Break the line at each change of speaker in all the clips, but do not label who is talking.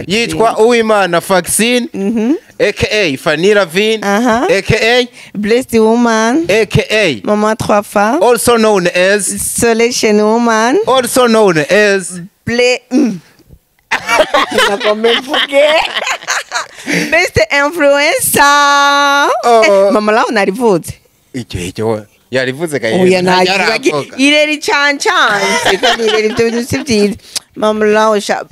Yitwa Uwimana Faxine, aka Fanny Ravine, aka
Blessed Woman,
aka
Maman Trois Femmes,
also known as
Solution Woman,
also known as
Blé. Best influencer.
Oh.
Mama lao narivutse.
Icyo yarivuze gaye.
Oya ntakibazo. Ireri chan. Kandi ireri ibyo bintu si byiza. Mama lao sha.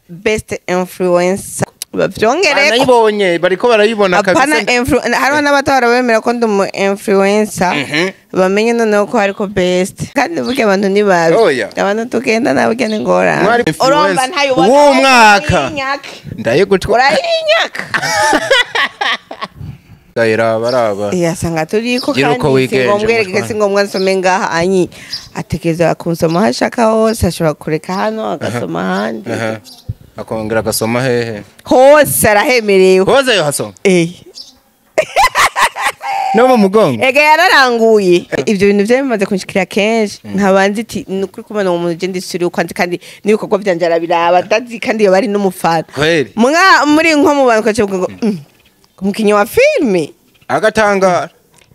Best influencer. Bavyongereko.
Banayibonye bariko barayibona kabisa.
Apana influencer. Hariho n'abatora bemera ko ndi umu influencer. Bamenye noneho ko hariko best. Kandi burya abantu ni babi. Abantu tugenda nabo burya ni ngorane. Urumva ntayubona.
Uwo mwaka. Ndayigutwa.
Urayinyaka.
Gaira baraba.
Yasanga turiko kandi singombwa erega singombwa nsome ngaha anyi ategeza kunsoma hashaka hose ashobora kureka hano agasoma ahandi.
Akongera agasoma hehe?
Hose arahemerewe.
Hose yo hasoma? Eh. No mu mugongo.
Ega yararanguye. Ibyo bintu bye bimaze kunshikira kenshi nkabanzi ati nukuri kumana umuntu je ndisuri uko kandi n'ibikorwa byanje arabiraba ndazi kandi yo bari n'umufana.
Kweli.
Mwa muri nko mu bantu kace ngo umukinyi wa filme
agatangara.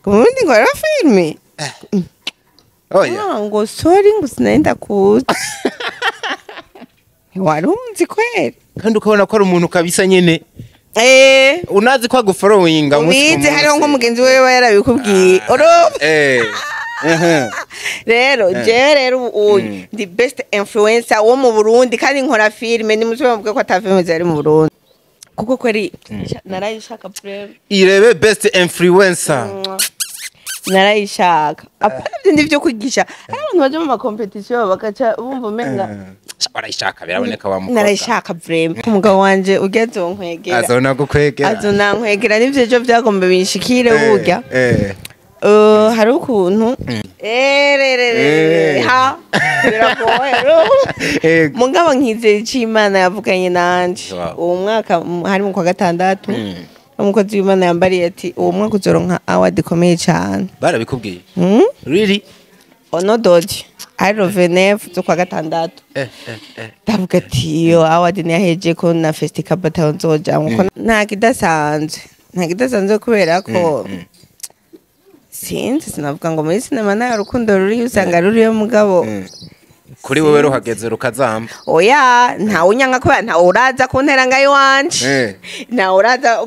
Umundi ngo wa filme.
Oya.
Ngo sorry ngo sinenda kuza. Warunzi kweli.
Kandi ukabona ko ari umuntu kabisa nyene. Unazi ko agufollowinga umunsi.
Ubizi hariho ngo mugenzi wewe yarabikubwiye. Rero je rero uyu ndi best influencer wo mu Burundi kandi nkora filme ni muzo bavuga ko ata filme zari mu Burundi. Kuko kweri narayishaka prem.
Irebe best influencer.
Narayishaka. Apana bindi byo kwigisha. Hari abantu baje mu ma competition bakaca bumva umenga
barayishaka biraboneka wa mukobwa.
Narayishaka prem. Umugabo wanje ugeze nkwegera.
Azona gukwegera.
Azona nkwegera nivyo ejo byagomba binshikire burya. Hari ukuntu ha biragoye. Mugabo nkizeye Imana yavuganye nanje. Uwo mwaka hari mu kwa gatandatu. Umukozi w'Imana yambariye ati uwo mwaka uzoronka award ikomeye cyane.
Barabikubwiye? Really?
Ono doji. Ari Rovenef zo kwa gatandatu. Ndavuga ati iyo award niyaheje ko na festival nzoja nkuko nta kidasanzwe. Nta kidasanzwe kubera ko sinzi sinavuga ngo muri sinema nta rukundo ruri usanga ruriyo mugabo.
Kuri wewe ruhageze rukazamba.
Oya nta unyanga kubera nta uraza kuntera ngayo wanje. Nta uraza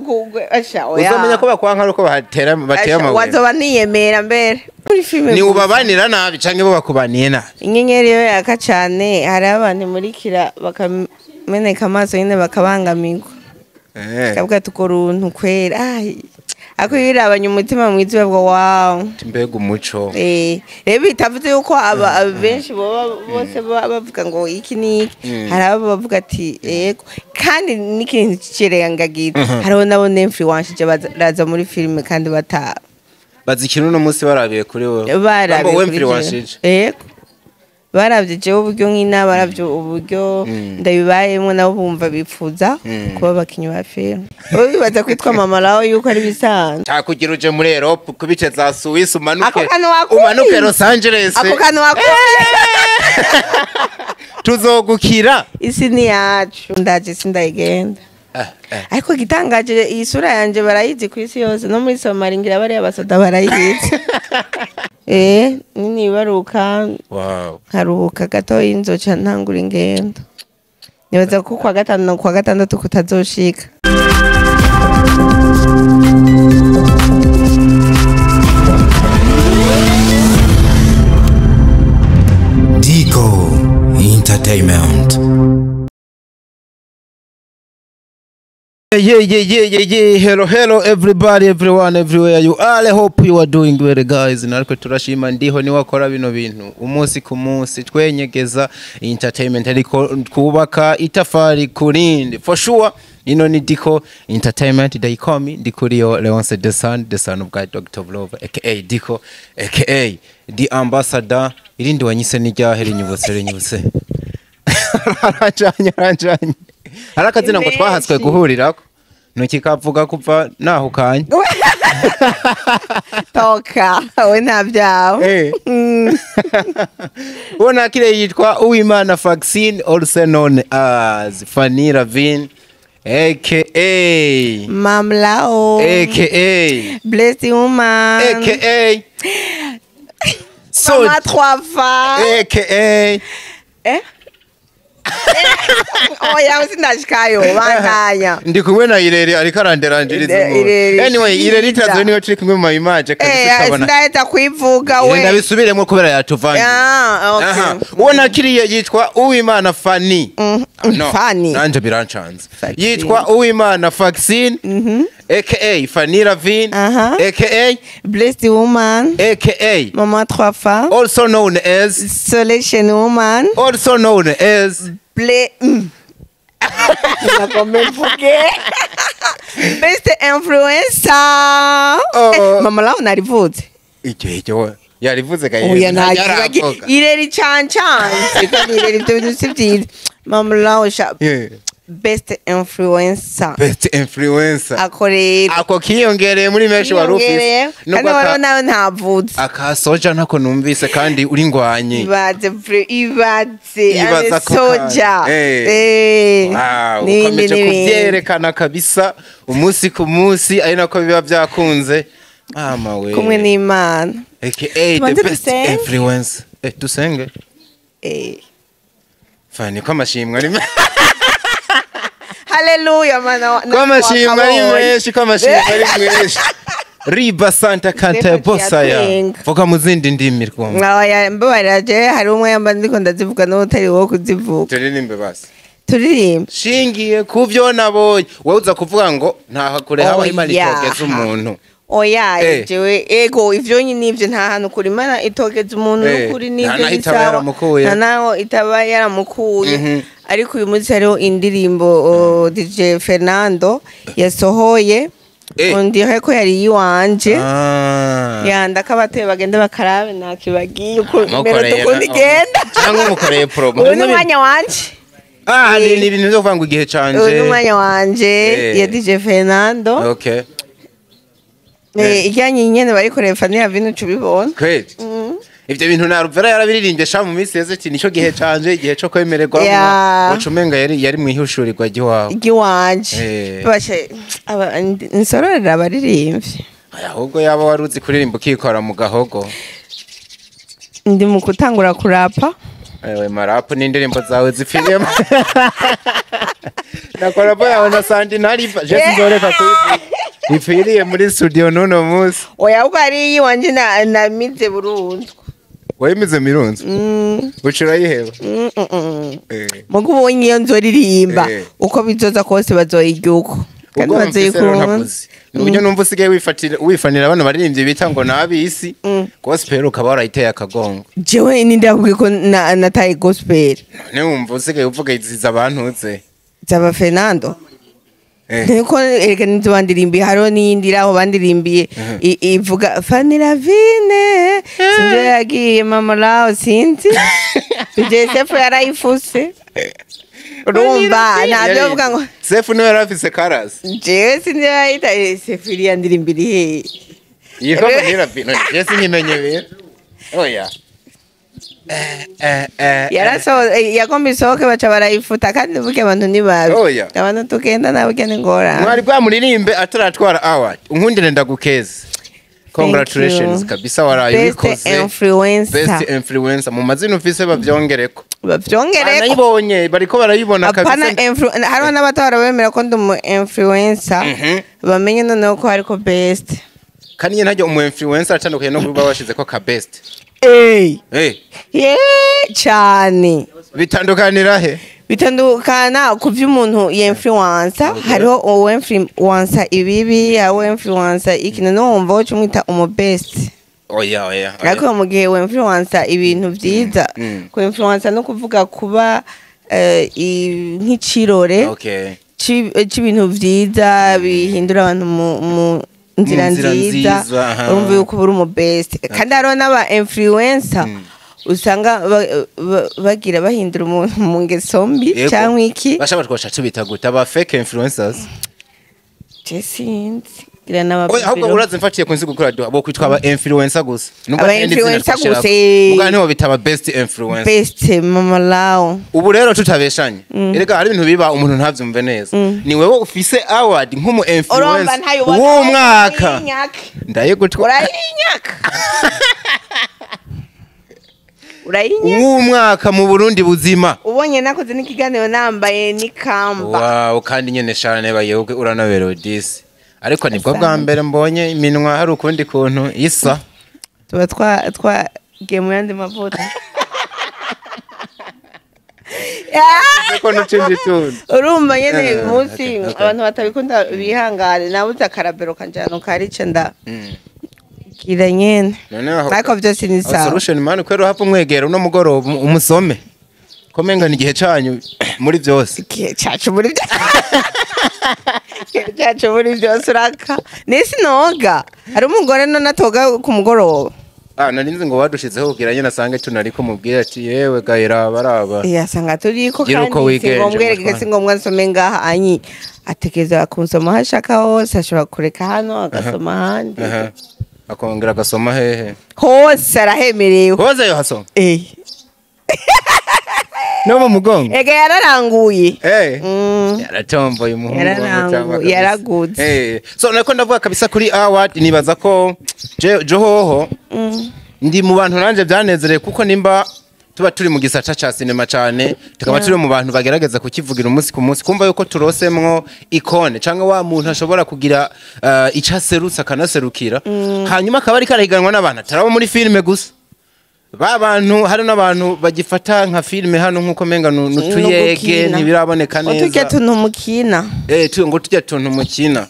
asha oya.
Uzomenya ko bakwanka ruko batera bateye amabuye.
Wazoba niyemera mbere. Muri filme
ni ubabanira nabi canke bo bakubaniye nabi.
Inyenyeri yo yaka cyane hari abantu murikira bakameneka amaso nyine bakabangamirwa. Kavuga tukoruntu kwera. Ako yirabanye umutima mwiza bwo wow.
Mbega umuco.
Rero bitavuze yuko aba benshi boba bose bavuga ngo iki niki. Hari abo bavuga ati yego kandi n'ikintu cirengagiza. Hariho nabo influence baraza muri filme kandi bata
bazikina uno munsi barabiye kuri wewe.
Barabiye kuri yego. Baravye jewe uburyo nkina baravye uburyo ndabibayemo nabo bumva bipfuza kuba abakinyi ba filme. Bibaza kwitwa mama lao yuko ari bisanzwe.
Cyakugira uje muri Europe kubice za Suisse umanuke umanuke Los Angeles.
Ako kantu wakuye.
Tuzogukira.
Isi ni yacu ndaje sindayigenda. Ariko gitangaje iyi sura yanje barayizi ku isi yose no muri Somalia ngira bari abasoda barayizi. Nibaruka.
Wow.
Nkaruhuka gato inzoca ntangura ingendo. Nibaza ko kwa gatanu kwa gatandatu kutazoshika.
Dico Entertainment.
Yeah. Hello, hello, everybody, everyone, everywhere you are. I hope you are doing well, guys. Nariko turashima ndiho ni wakora bino bintu umunsi ku munsi twenyegeza entertainment ariko twubaka itafari kurindi. For sure, ino ni Dico Entertainment. They call me Dikurio Leonce the son, the son of God, Dr. Love, aka Dico, aka the ambassador. Irindi wanyise ni ryahe rinyubutse rinyubutse. Arajanye arajanye. Harakazina ngo twahatswe guhurirako. Ntukikavuga kuva naho kanya.
Toka we, nta byawe.
Uwo nakire yitwa Uwimana Vaccine, also known as Fanny Ravine, aka
Mamlao,
aka
Blessed Woman,
aka So
Mama trois fois,
aka
eh, oya, sindashikayo, bandanya.
Ndi kumwe na Ireri, ariko aranderanjiriza umuntu.
Ireri,
Anyway, Ireri
shida.
itazo niwe turi kumwe mu image kabisa,
Eh,
utabona.
sindaheza kuivuga we.
Ndabisubiremo kubera yatuvangiye.
Ah, okay.
Aha. Uwo nakiriye yitwa Uwimana Fanny. No,
Fanny.
nanje birancanze.
Vaccine.
Yitwa Uwimana Vaccine, aka Fanny Ravine, aka
Blessed Woman,
aka
Mama trois fois,
also known as
Solution Woman,
also known as
Ble Nakombe mvuge Best Influencer.
Oh.
Eh, Mama lao narivuze.
Icyo yarivuze gaye.
Oya, ntakibagi ireri cancanze kandi ireri, ibyo bintu si byiza. Mama lao sha.
Yeah.
Best Influencer.
Best Influencer.
Ako rero
Ako kiyongereye muri menshi wari ufise.
Yiyongereye. Kandi wari nawe ntavutse.
Akasoja ntako numvise kandi uri ngwanye.
Ibaze ibaze
Ibaza
ane
ako
soja.
kanya.
Eh.
Wow,
n'ibindi
ukomeje
n'ibindi.
kubyerekana kabisa umunsi ku munsi, ari nako biba byakunze, mama we.
Kumwe n'Imana.
Aka the
Tubanze
best
dusenge.
influencer. Dusenge.
Eh.
Fani, ko amashimwe ari
Haleluya, mana.
Ko amashimwe ari menshi, ko amashimwe ari menshi, riba santa kanta
Stephen
bosaya.
Kiyatenga.
Vuga mu zindi ndimi rwumva.
Oya, mbabarira, jewe hari umwe yamba ndiko ndazivuga n'utari wo kuzivuga.
Turirimbe basi.
Turirimba.
Shingiye ku byo nabonye, wowe uza kuvuga ngo ntaha kure habaho Imana
Oya.
itogeza umuntu.
Oya.
Eh.
Jewe ego, ivyo nyine ivyo, nta hantu kure Imana itogeza umuntu. N'ukuri
Nta
n'ivyo
naho
ni
itaba
sawa.
yaramukuye.
Nta naho itaba yaramukuye. Ariko uyu munsi hariho indirimbo DJ Fernando yasohoye. On dirait ko yari iyiwanje. Yanda ko abatuye bagenda bakarabe, ntakibagiye uko
Mukoreye
mbere ukuntu igenda.
Cyangwa umukoreye promo.
Uyu ni umwanya wanje.
Ah, ni ibintu byo kuvuga ngo igihe canje.
Uyu ni umwanya wanje ya DJ Fernando.
Okay.
Ijyanye nyene bayikoreye Fanny Ravine, uca ubibona.
Kweli. Ivyo bintu na Ruvera yarabiririmbye sha mu minsi yeze, ati nico gihe canje, igihe co kwemererwa. Uca umenga yari mwihishurirwa ry'iwawe.
Iry'iwanje. Bashe nsororera abaririmbyi.
Aya, ahubwo yaba wari uzi kuririmba ukikora mu gahogo.
Ndi mu gutangura kurapa.
Ewe, marapu n'indirimbo zawe zipfiriyemo na collabo yawe na Sandi Ntariva, je sinzoreka kuyivuga, ipfiriye muri studio n'uno munsi.
Oya, ahubwo hari iyiwanje namize burundu.
Wayimize mirunzi, uca urayiheba.
Muga ubonye iyo nzoririmba, uko bizoza kose bazoyirya uko kandi
Ubwo mfise rero
bazoyikunda.
ntavuze. Ni uburyo numva usigaye wifatira wifanira bano baririmbyi bita ngo n'abisi gospel, ukaba warayiteye akagongo.
Jewe ninde yakubwiye ko nataye gospel?
None wumva usigaye uvuga iziza abantuze.
Zaba Fernando. Niko erega nizo bandirimbiye, hariho n'iyindi iri aho bandirimbiye ivuga Fanny Ravine, sinzi iyo yagiye. Mama lao, sinzi, DJ Sefu yarayifuse, urumva ntabyo bavuga ngo
Sefu niwe yari afise karasi.
Jewe sinzi iyo yayita. Sefu, iriya ndirimbo iri hehe?
Yitwa Fanny Ravine, je sinyimenye ibintu, oya.
Yagomba isohoke baca barayifuta, kandi burya abantu ni babi.
Oya.
Abantu tugenda nawe burya ni ngorane.
Mwari bwamuririmbe ataratwara award. Unkundire ndagukeze, congratulations.
You.
Kabisa waraye
Best
ubikoze.
Influencer.
Best Influencer, mu mazina ufise bavyongereko.
Bavyongereko.
Banayibonye, bariko barayibona
Apana
kabisa.
hariho n'abatora bemera ko ndi umu influencer, bamenye noneho ko hariko best.
Kandi nyine ntajya umu influencer atandukanye no kuba washizeko ka best.
Ye cyane.
Bitandukanira he?
Bitandukana ku vy'umuntu y'influencer. Hariho uwo influencer ibibi, hariho influencer iki, noneho wumva woca umwita umu best.
Oya, oya, oya.
Ariko mu gihe winfluencer ibintu vyiza, ku influencer no kuvuga kuba nk'icirore c'ibintu vyiza bihindura abantu mu nzira
Mu nzira
nziza,
nziza, aha.
urumva yuko uba uri umu best. Kandi hariho n'aba influencer usanga bagira bahindura umuntu mu ngeso mbi
Yego.
cyangwa iki.
Bashobora twasha tubita gute, aba fake influencers?
Je sinzi ngira n'aba
Oya, ahubwo urazi mfatiye ku nzi gukora bo kwitwa aba influencer gusa. Nubwo
Aba
atari irindi zina
influencer
twashirako.
gusa, eh.
Mugabo nibo bita aba best influencer.
Best mama lao.
Ubu rero tutabeshanye, erega hari ibintu biba umuntu ntavyumve neza. Ni wewe ufise award nk'umu
Urumva
influencer
ntayubona.
w'umwaka.
Urayinyaka.
Ndayigutwa.
Urayinyaka. Urayinyaka.
W'umwaka mu Burundi buzima.
Ubonye nakoze n'ikiganiro nambaye n'ikamba.
Wow, kandi nyene shane bayoge uranaberewe disi. Ariko nibwo bwa
Asante.
mbere mbonye iminwa hari ukundi kuntu isa.
Tuba twagiye mu yandi mavuta.
Ariko n'utundi tuntu.
Urumva nyene
Eh,
uyu munsi
okay.
abantu batabikunda bihangane, nabuze akarabero kanjano karice nda gira nyene.
Noneho
Ariko vyose ni
aho
sawa.
Solution man kwero hapfa umwegera uno mugoroba umusome. Ko menga ni igihe canyu muri byose.
Igihe cacu muri byose. Igihe cacu muri byose uraka. Nisi noga. Hari umugore none atoga ku mugoroba.
Ah, narinzi ngo badushizeho kugira nyene asange tunariko mubwira ati yewe gayira baraba.
Yasanga turiko.
Gira uko
Kandi si
wigenje,
ngombwa erega
mutware.
si ngombwa nsome ngaha anyi atekereza kunsoma aho ashaka hose, ashobora kureka hano agasoma ahandi.
Aha. Akongera agasoma hehe?
Hose arahemerewe.
Hoze yo hasoma.
Eh.
No mu mugongo.
Ega yararanguye.
Eh.
Mm.
Yaratomboye umuhungu wa Mutama
Yararanguye,
kabisa.
yaragutse.
Eh. So nako ndavuga kabisa kuri award, nibaza ko johoho ndi mu bantu nanje byanezereye, kuko nimba tuba turi mu gisata ca sinema cane, tukaba turi mu bantu bagerageza kukivugira umunsi ku munsi, kumva yuko turosemwo icône canke wa muntu ashobora kugira ico aserutse akanaserukira, hanyuma akaba ariko arahiganwa n'abantu atarabo muri filime gusa, ba bantu hari n'abantu bagifata nka filime hano nk'uko menga nutuyege
Nugukina.
ntibiraboneka
Uturya
neza.
tuntu mukina.
Eh, ngo tujya tuntu mukina.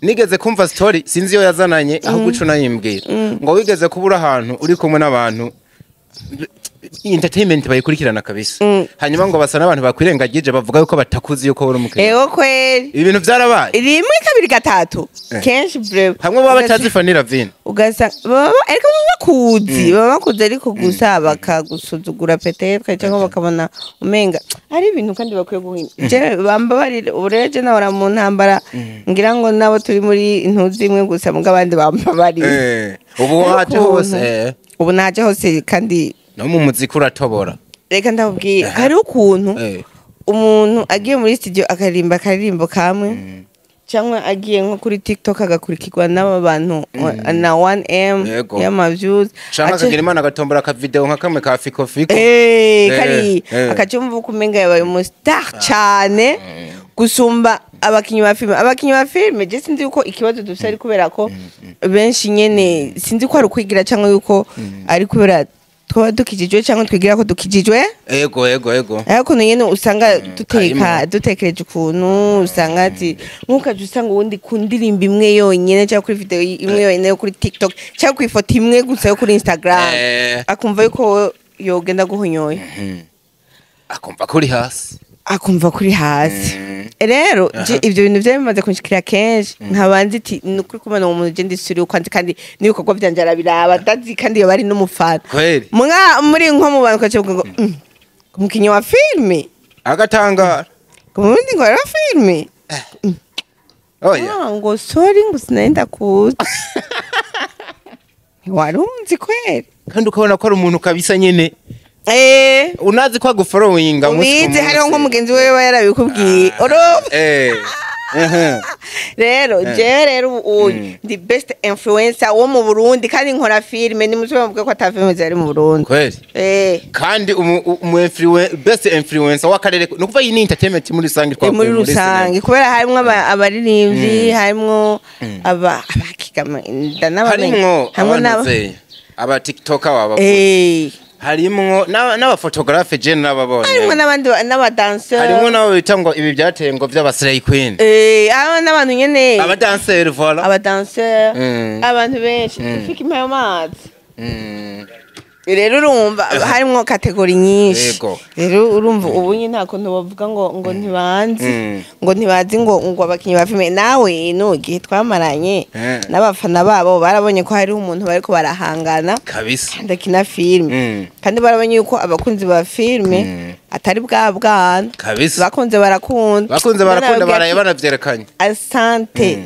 Nigeze kumva story, sinzi iyo yazananye, aho guca unayimbwira ngo wigeze kubura ahantu uri kumwe n'abantu entertainment bayikurikirana kabisa, hanyuma ngo basa n'abantu bakwirengagije, bavuga yuko batakuzi yuko uri umukiriya.
Ego kweri.
Ibi bintu byarabaye.
Rimwe, kabiri, gatatu.
Eh.
Kenshi breve.
Hamwe baba batazi Fanny Lavine.
Ugasanga ariko baba bakuzi, ariko gusa bakagusuzugura peut-être, cyangwa bakabona umenga ari ibintu kandi bakwiye guhina. Je bambabarire, ubu rero je nahora mu ntambara, ngira ngo nabo turi muri intuzi imwe gusa, muga abandi bambabarire.
Eh, ubu waje hose.
Ubu naje hose kandi.
No mu muziki uratobora.
Reka ndababwira, hariho ukuntu umuntu agiye muri studio akaririmba akaririmbo kamwe, cyangwa agiye nko kuri TikTok agakurikirwa n'aba bantu na 1M
Yego.
y'ama views,
canke akagira imana agatombora akavideo nka kamwe ka fiko fiko.
Eh, kari akacumva uko umenga yabaye umu star cyane gusumba abakinyi ba filime. Abakinyi ba filime, je sinzi yuko ikibazo dufise ari kubera ko benshi nyene, sinzi ko ari ukwigira cyangwa yuko ari kubera twaba dukijijwe cyangwa twigira ko dukijijwe.
Ego ego ego.
Ariko ukuntu nyene usanga duteka,
Karimo.
dutekereje ukuntu usanga ati nkukaje usanga uwundi ku ndirimbo imwe yonyene, cyangwa kuri video imwe yonyene yo kuri TikTok, cyangwa ku ifoto imwe gusa yo kuri Instagram, akumva yuko wowe yogenda guhonyoye.
Akumva ko uri hasi.
Akumva kuri hasi. Rero je ivyo bintu vyari bimaze kunshikira kenshi, nkabanza iti ni ukuri kumana uwo muntu je ndisuriye uko anzi, kandi n'ibikorwa vyanje arabiraba, ndazi kandi yoba ari n'umufana.
Kweli.
Mwa muri nko mu bantu ukaca ngo "Umukinyi wa filime."
Agatangara.
Ubundi ngo rero filime.
Oya.
Ah, ngo sorry, ngo sinari ndakuzi, ntiwarunzi kweri.
Kandi ukabona ko ari umuntu kabisa nyene unazi ko agufollowinga umunsi ku
Ubizi
munsi.
hariho nk'umugenzi wewe aba yarabikubwiye, urumva?
Eh. Ehe.
Rero jewe rero ubu ndi best influencer wo mu Burundi, kandi nkora filime. Ni muzi bavuga ko ata filime zari mu Burundi.
Kweli. Kandi best influencer w'akarere, ni ukuvuga iyi ni entertainment muri rusange twavuye.
Muri rusange, kubera harimwo abaririmbyi, harimwo aba abakigama ndanabamenya.
Harimwo
Harimwo n'aba
abantuze aba tiktoker waba, harimwo n'abaphotographe je n'ababonye.
Harimwo n'abandi n'abadanseur.
Harimwo n'abo bita ngo ibi byateye ngo by'aba slay queen.
Hariho n'abantu nyene.
Abadanseri, voilà.
Abadanseur. Abantu benshi. Ufika impaye amazi. Rero urumva harimwo catégories nyinshi. Rero urumva ubu nyine nta kuntu bavuga ngo ntibanzi, ngo ntibazi ngo abakinyi ba filime. Nawe nugihe twamaranye n'abafana babo barabonye ko hariho umuntu bariko barahangana ndakina filime, kandi barabonye yuko abakunzi ba filime atari bwa bwana. Bakunze barakunda.
Bakunze barakunda.
Nababwira
Baraye
ati,
banavyerekanye.
Asante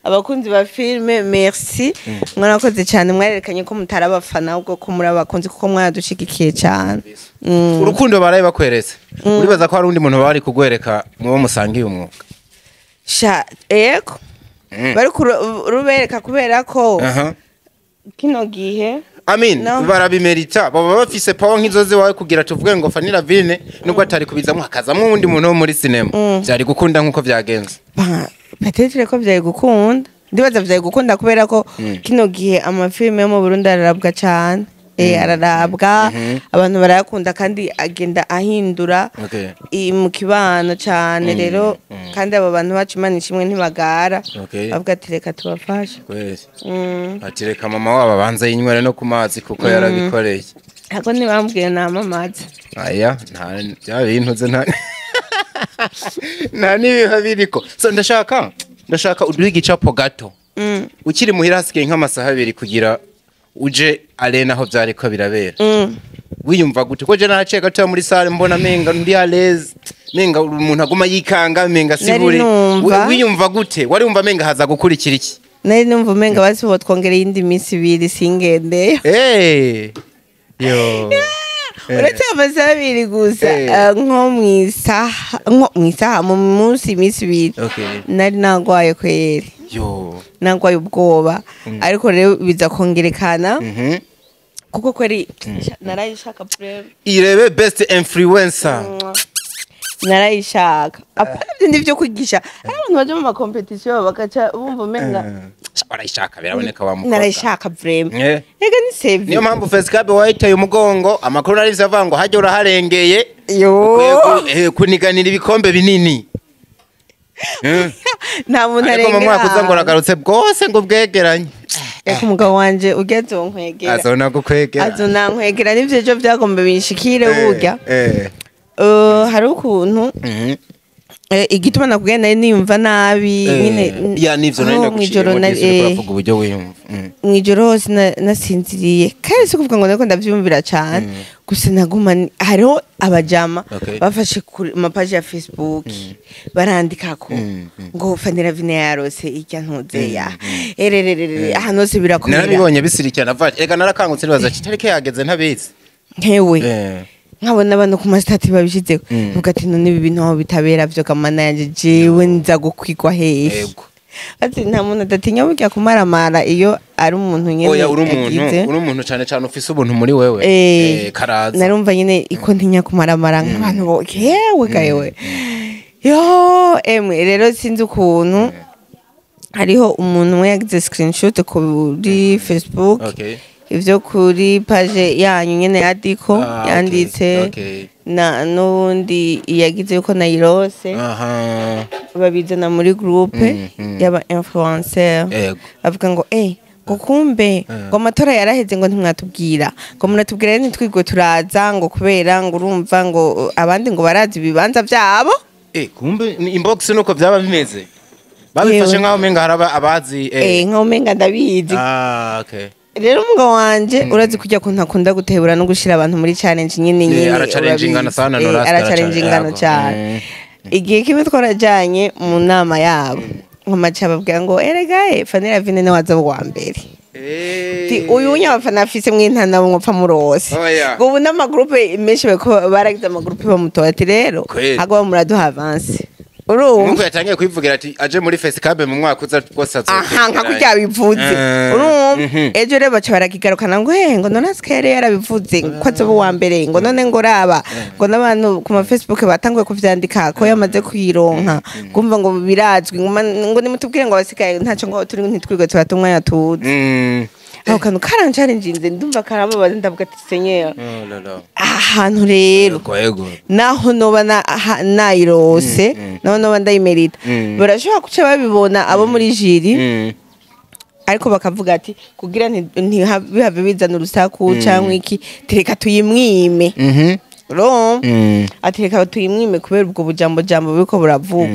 abakunzi ba filime, merci, mwarakoze cyane, mwarerekanye ko mutari abafana ahubwo ko muri abakunzi, kuko mwaradushigikiye cyane.
Urukundo baraye bakweretse, uribaza ko hari undi muntu bari kugwereka mubo musangiye umwuga?
Sha, ego, bari kurubereka kubera ko kino gihe
Amin.
No.
Barabimerita, baba bafise power nk'izo ziwawe kugira tuvuge ngo Fanny Lavine nubwo atari kubizamwo hakazamwo uwundi muntu wo muri cinema, vyari gukunda nkuko vyagenze?
Peut-être ko vyari gukunda, ndibaza vyari gukunda kubera ko kino gihe amafilime yo mu Burundi ararabwa cyane. Ararabwa, abantu barayakunda kandi agenda ahindura mu kibano cyane. Rero kandi abo bantu bacu, Imana ishimwe, ntibagara. Bavuga ati reka tubafashe.
Kweli. Ati reka mama wabo abanze yinywere no ku mazi kuko yarabikoreye.
Ntabwo ntibambwiye namamaza.
Aya nta bya bintu ze, nta n'ibiha biriko. So ndashaka uduhe igicapo gato. Ukiri muhira, hasigaye nk'amasaha 2 kugira uje arena aho vyariko birabera, wiyumva gute? Ko je naraciye gatoya muri salle, mbona menga ndi à l'aise, menga umuntu aguma yikanga, menga siburi.
Nari numva.
Wiyumva gute? Wari wumva menga haza gukurikira iki?
Nari numva umenga basi bo twongera iyindi minsi 2 singendeyo.
Yo.
Uretse amasaha 2 gusa, nko mw'isaha mu munsi iminsi 2. Nari nagwaye kweri.
Yo.
Nagwaye ubwoba, ariko rero biza kongerekana kuko kweri narayishaka prem.
Irebe best influencer.
Narayishaka, apana bindi byo kwigisha. Hari abantu baje mu ma compétition bakaca bumva umenga
Warayishaka, biraboneka wa mukobwa.
Narayishaka vraiment. Ega ni save.
Niyo mpamvu Fescabe wayiteye umugongo. Amakuru nari avuga ngo hajya uraharengeye.
Yo.
Ukwiye kuniganira ibikombe binini.
Nta muntu
Ariko mu mwaka uza ngo
arengera.
uragarutse bwose ngo bwegeranye.
Reka umugabo wanje ugeze nkwegera.
Azona gukwegera.
Azonankwegera, nivyo ejo byagomba binshikire burya. Hari ukuntu igituma nakubwiye nari niyumva nabi nyine.
Ya, nivyo nari
aho mw'ijoro
ndagushiriye
nari
uravuga uburyo wiyumva.
Mw'ijoro hose nasinziriye, kandi si ukuvuga ngo nariko ndavyumvira cane gusa, naguma hariho abajama bafashe ku mapaji ya Facebook barandikako ngo Fanny Lavine yarose irya ntuzeya erererere ahantu hose birakomera.
Narabibonye bisirikirana avuga ati, ega narakangutse nibaza ati itariki yageze ntabizi.
Nkewe nkabona abantu ku ma statuts babishizeho, uvuga ati none ibi bintu aho bitabera vyo kamana yanje, jewe nza gukwigwa hehe? Ati nta muntu adatinya burya kumaramara iyo ari umuntu nyene
Oya, uri umuntu
yagize.
Uri umuntu cane cane ufise ubuntu muri wewe. Karaza.
Narumva nyine iko ntinya kumaramara nk'abantu bo yewe gayewe yo emwe. Rero sinzi ukuntu hariho umuntu umwe yagize screenshot kuri Facebook, ivyo kuri page yanyu nyene ya Diko yanditse, na n'ubundi yagize yuko nayirose, babizana muri groupe y'aba influencer, bavuga ngo ngo kumbe ngo amatora yaraheze, ngo ntimwatubwira, ngo muratubwira rero ntitwigwe turaza, ngo kubera ngo urumva ngo abandi ngo barazi ibibanza byabo.
Kumbe ni inbox nuko byaba bimeze, babifashe
Yewe.
nkaho umenga haraba abazi.
Nkaho umenga ndabizi.
Ah, okay.
Rero umugabo wanje urazi kujya kuntu akunda gutebura no gushira abantu muri challenge nyine nyine.
Arachallengingana
Urabizi.
sana, Norasta.
Arachallengingana
Yego.
cyane. Igihe kimwe twarajanye mu nama yabo, nkomaca babwira ngo erega Fanny Lavine ni waza wa mbere. Ti uyu nyabafana afise mwintana mwopfa murose.
Oya.
Ngo ubu n'amagroupe menshi bariko baragize amagroupe bamutora, ati rero agomba muraduha avance, urumva.
Nkuko yatangiye kwivugira ati aje muri Fescabe mu mwaka uza rwose.
Aha, nka kurya bivuze, urumva. Ejo rero baca barakigarukana ngo ngo none Asikere yarabivuze ko azoba uwa mbere, ngo none ngo raba ngo n'abantu ku ma Facebook batanguye kuvyandika ko yamaze kuyironka, kumva ngo birazwi, ngo nimutubwire ngo abasigaye ntaco ngo turi ntitwigwe turata umwanya tuzi. Ako kantu karancarenjinze, ndumva karambabaza, ndavuga ati senyera
Oh la la.
aha hantu rero
Yego yego.
naho noba nayirose, naho noba ndayimerita, barashobora guca babibona abo muri jury. Ariko bakavuga ati kugira ntibihave bizana urusaku cyangwa iki, tereka tuyimwime. Urumva? Ati reka tuyimwime kubera ubwo bujambo jambo buriko buravugwa.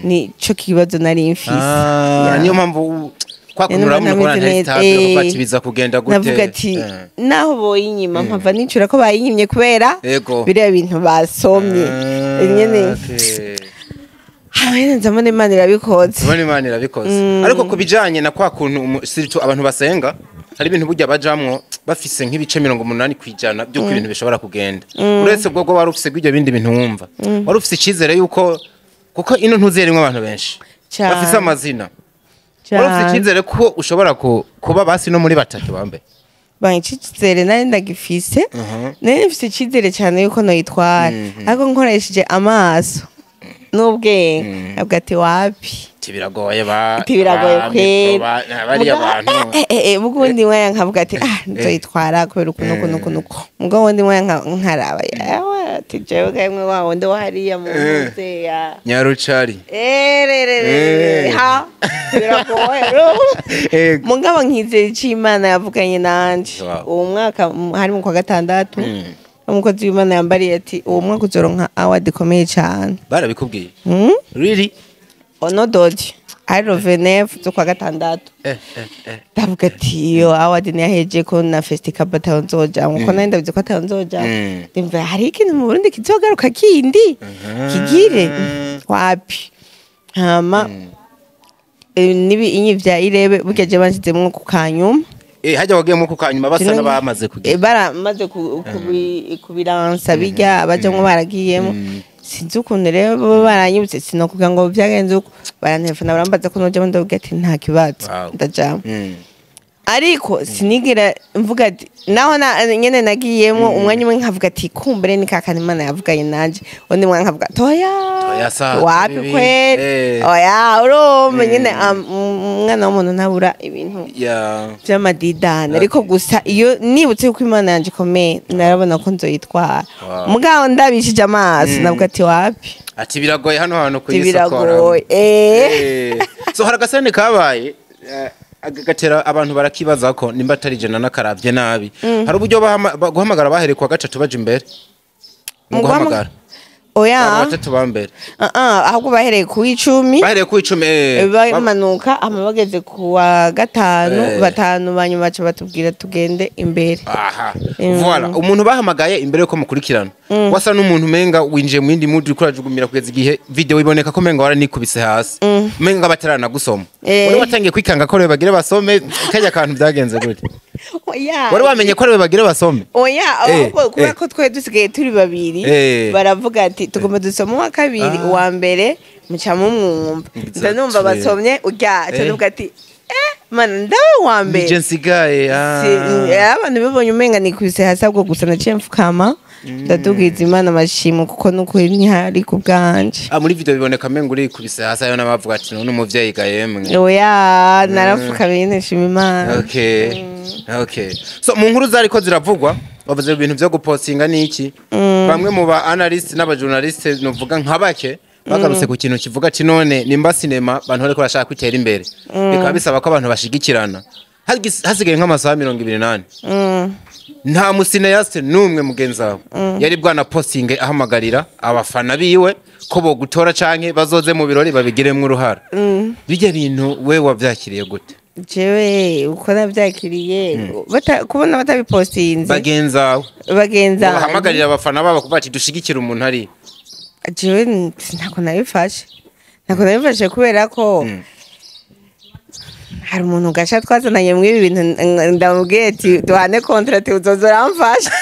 Nico kibazo nari mfise.
Ah, niyo mpamvu kwa
Niyo
kuntu
mpamvu
urabona ko
nameze
ntari
neza.
stable, kuko ati biza kugenda gute?
Navuga ati naho boyinyima, mpava nicura ko bayinyimye kubera biriya bintu basomye nyene. Hamwe nzamone Imana irabikoze.
Ubona Imana irabikoze. Ariko ku bijanye na kwa kuntu surtout abantu basenga, hari ibintu burya bajamwo bafise nk'ibice 80% by'uko ibintu bishobora kugenda. Uretse ubwo bwo wari ufise bw'ibyo bindi bintu, wumva wari ufise icizere yuko, kuko ino ntuzi yarimwo abantu benshi
Cane.
bafise amazina, wari ufise
Cane.
icizere ko ushobora kuba basi no muri batatu bambe?
Ba, icizere nari ndagifise, nari mfise icizere cyane yuko noyitwara, ariko nkoresheje amaso n'ubwenge avuga ati wapi.
Ati biragoye ba
Ati biragoye
ba
kwera.
Metro, bariya bantu.
Mugundi mwaya nkavuga ati ah, nzoyitwara kubera ukuntu ukuntu ukuntu uku. Mugabo wundi mwaya nkaraba yawe ati jewe kamwe wa wundi wo hariya mu nzeya
Nyarucari.
Ererere, ha, biragoye. Mugabo nkizera ico Imana yavuganye nanje. Uwo mwaka hari mu kwa gatandatu, umukozi w'Imana yambariye ati uwo mwaka uzoronka award ikomeye cane.
Barabikubwiye? Really?
Ono dodi ari le 29 z'ukwa gatandatu. Ndavuga ati iyo award ntiyaheje ko na festival ataho nzojamwo, kuko nari ndabizi ko ataho nzojamwo. Ndumva hari ikintu mu Burundi kizogaruka kindi kigire wapi. Hama nibi inyi vya irebe burya je banshizemwo ku kanyuma.
Hajya wagiyemo ku kanyuma basa n'abamaze kugira.
Baramaze kubiransa bijya abajamwo baragiyemo. Sinzi ukuntu rero bo baranyibutse, sinokuvuga ngo vyagenze uko. Barantelefona barambaza ko nojamwo, ndavuga ati nta kibazo, ndajamwo. Ariko sinigera mvuga ati naho na nyene nagiyemo umwanya umwe nkavuga ati kumbure ni kakana Imana yavuganye nanje, undi mwanya nkavuga ati oya.
Oya sa,
wapi
bibi.
Kweri. Oya, urumva nyene umwana w'umuntu ntabura ibintu vy'amadidani, ariko gusa iyo nibutse yuko Imana yanje ikomeye, narabona ko nzoyitwara. Mugabo ndabishije amaso navuga ati wapi.
Ati biragoye hano hantu kuyisokora.
Biragoye.
So hari agasane kabaye gatera abantu barakibaza ko nimba atari jana nakaravye nabi, hari uburyo guhamagara bahereye kuwa gatatu baja imbere mu
Mu
guhamagara
oya.
Abantu batatu ba mbere.
Ah, ah, ahubwo bahereye ku 10.
Bahereye ku 10.
Bamanuka hama bageze ku wa gatanu, batanu banyuma baca batubwira tugende imbere.
Aha. Voilà, umuntu bahamagaye imbere yuko mukurikirana wasa n'umuntu umenga winjiye mu yindi mood, uriko urajugumira kugeza igihe video iboneka ko umenga waranikubise hasi, umenga bataranagusoma. Wari watangiye kwikanga ko rero bagire basome kajya kantu, byagenze gute?
Oya.
Wari wamenye ko ariwe bagire basome?
Oya, ahubwo kubera ko twari dusigaye turi babiri, baravuga ati tugomba dusome uwa kabiri, uwa mbere muca mumwumva. Ndanumva basomye urya aca ndavuga ati mana, ndawe uwa mbere.
Nije nsigaye, ah.
Abantu bibonye umenga nikubise hasi, ahubwo gusa naciye mfukama ndadugiza Imana amashimwe, kuko nukuri ntihari ku bwanje.
Ah, muri video biboneka menga urikubise hasi, ayo n'abavuga ati none umuvyeyi ga yemwe.
Oya, narapfukamye nyine nshima Imana.
Okay, so mu nkuru zariko ziravugwa bavuze ibintu vyo gupostinga n'iki, bamwe mu ba analyst n'aba journaliste, novuga nka bake, bagarutse ku kintu kivuga ati none nimba sinema abantu bariko barashaka kwitera imbere, bikaba bisaba ko abantu bashigikirana. Hasigaye nk'amasaha 24, nta mu cinéaste n'umwe mugenzi wawe yari bwana postinge ahamagarira abafana biwe ko bogutora canke bazoze mu birori babigiremwo uruhara. Bijya bintu we wavyakiriye gute?
Jewe uko navyakiriye, kubona batabipostinze
Bagenzi bawe
bagenza
bahamagarira abafana babo kuvuga ati dushigikire umuntu ari
Jewe ntabwo nabifashe kubera ko hari umuntu gasha twazananye muri ibi bintu, ndamubwiye ati duhane contrat, uzoza uramfasha.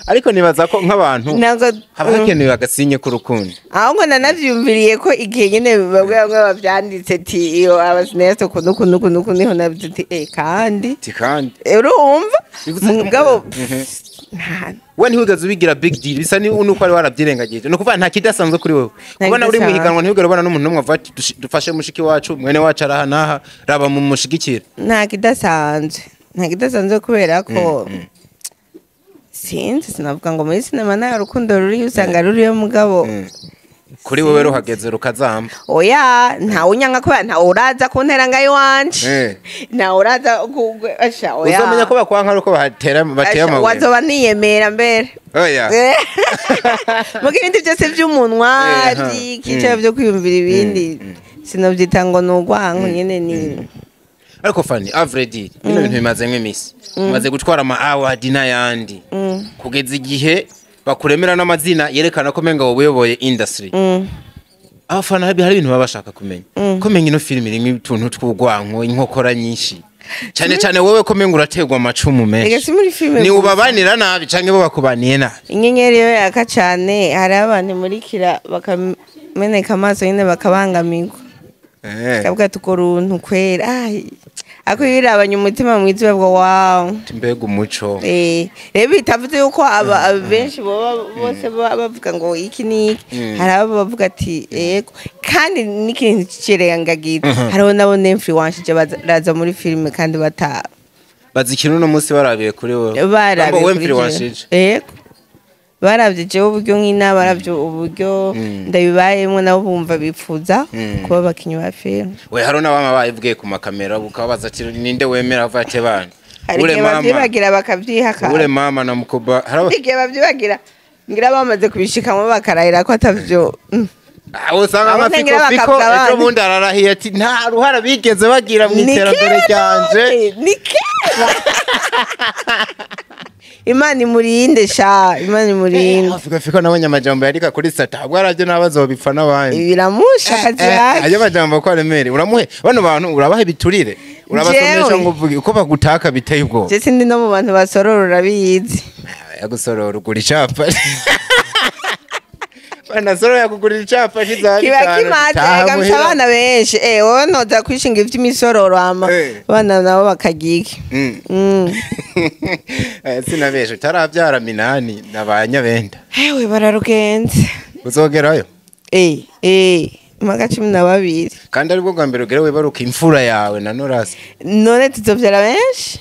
Ariko nibaza ko nk'abantu
Ntabwo
haba hakenewe agasinye k'urukundo.
Ahubwo nanavyumviriye ko igihe nyene bamwe bamwe bavyanditse ati iyo aba cinéastes ukuntu ukuntu ukuntu ukuntu, niho navuze ati kandi
Ati kandi
urumva mugabo
we ntiwigeze ubigira big deal, bisa ni nuko wari warabyirengagije, ni ukuvuga nta kidasanzwe kuri wowe
Nta
kubona uri mu
kidasanzwe.
higanwa, ntiwigere ubona n'umuntu n'umwe avuga ati "Dufashe mushiki wacu, mwene wacu araha n'aha, raba mu mushigikira."
Nta kidasanzwe, nta kidasanzwe kubera ko sinzi, sinavuga ngo muri sinema nta rukundo ruriyo, usanga ruriyo mugabo.
Kuri wewe ruhageze rukazamba?
Oya, ntawe unyanga kubera ntawe uraza kuntera ngayo iwanje. Ntawe uraza asha, oya.
Uzomenya ko bakwanka ari uko batera, bateye
Asha,
amabuye.
Wazoba niyemera mbere.
Oya.
Muga ibindi byose by'umunwa, by'ikica, byo kwiyumvira ibindi, sinobyita ngo ni urwanko nyene, ni
Ariko Fani, avredi bino bintu bimazemo imisi, umaze gutwara ama award n'ayandi, kugeza igihe bakuremera n'amazina yerekana ko menga wowe uyoboye industry. Abafana hari ibintu baba bashaka kumenya, ko menga ino filime irimo utuntu tw'urwanko, inkokora nyinshi cyane cyane, wowe ko menga urategwa amacumu
Reka,
menshi.
si muri filime
Ni
gusa.
ubabanira nabi canke bo bakubaniye nabi?
Inyenyeri iyo yaka cane, hariho abantu imurikira bakameneka amaso nyene, bakabangamirwa. Kavuga ati urwo runtu kwera. Ai, ariko iyo urabanye umutima mwiza ubwo, wow.
Mbega umuco!
Rero bitavuze yuko benshi boba bose baba bavuga ngo iki n'iki. Hari abo bavuga ati yego, kandi n'ikintu c'ikirengagiza, hariho nabo n'influence baraza muri filime kandi bata
Bazikina uno munsi barabiye kuri wowe.
Barabye
Bambo,
kuri
influence.
Jewe. Yego, barabye jewe uburyo nkina, barabye uburyo ndabibayemwo, nabo bumva bipfuza kuba abakinyi ba filime.
We, hari n'abama bayivugiye ku makamera, ukababaza ati ninde wemera, avuga ati bana
Hari
ule
igihe
mama
bavyibagira bakavyihakana.
Ule mama na mkuba hari
Igihe bavyibagira ngira bamaze kubishikamwo bakarahira ko atavyo.
Aho usanga
Abo
nka
ntengera
Fiko Fiko
bakavuga
ejo
abandi.
bundi ararahiye ati nta ruhara bigeze bagira mu
Ni
iterambere
kera
ryanje.
none, ni kera. Imana imurinde sha, Imana imurinde.
Fiko Fiko nabonye amajambo yandika kuri sata, ahubwo arabyo n'abazobipfa n'abandi.
Biramusha akazi yake.
Ayo majambo ko aremere, uramuhe bano bantu, urabaha ibiturire, urabasomesha
Jewe.
ngo uvuge uko bagutaka biteye ubwoba.
Je sindi no mu bantu basorora, urabizi.
Yagusorora ugura icapa, banasorora yakugurira icapa cy'izaha.
Kiba kimaze gamsa abana benshi, wowe noza kwishinga ivy'imisororo hama abana nabo bakagira iki?
Sinabeshe, utarabyara minani na ba Nyabenda.
Hewe, bararugenze.
Uzogerayo.
Mpaka 12.
Kandi aribwo bwa mbere ugere wibaruka imfura yawe na Norasi.
None tuzovyara benshi.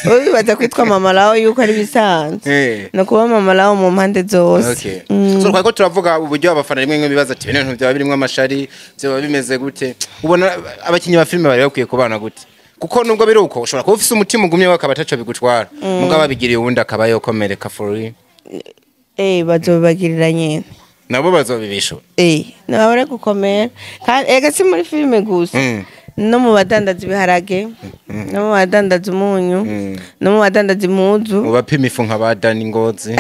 Wowe bibaza kwitwa mama lawo yuko ari bisanzwe? No kuba mama lawo mu mpande zose.
So twari ko turavuga uburyo abafana rimwe rimwe bibaza ati ibintu byaba birimo amashari, byaba bimeze gute? Ubona abakinnyi ba filime bari bakwiye kubana gute? Kuko nubwo biri uko, ushobora kuba ufise umutima ugumye, we akaba ataco bigutwara, mugabo abigiriye uwundi akaba yokomereka for real.
Bazobibagirira nyene.
Nabo bazobibishura.
Nababure gukomera. Kandi ega si muri filime gusa. No mu badandaza ibiharage, no mu badandaza umunyu, no mu badandaza impuzu.
Mu bapima ifu nka ba Dani Ngozi.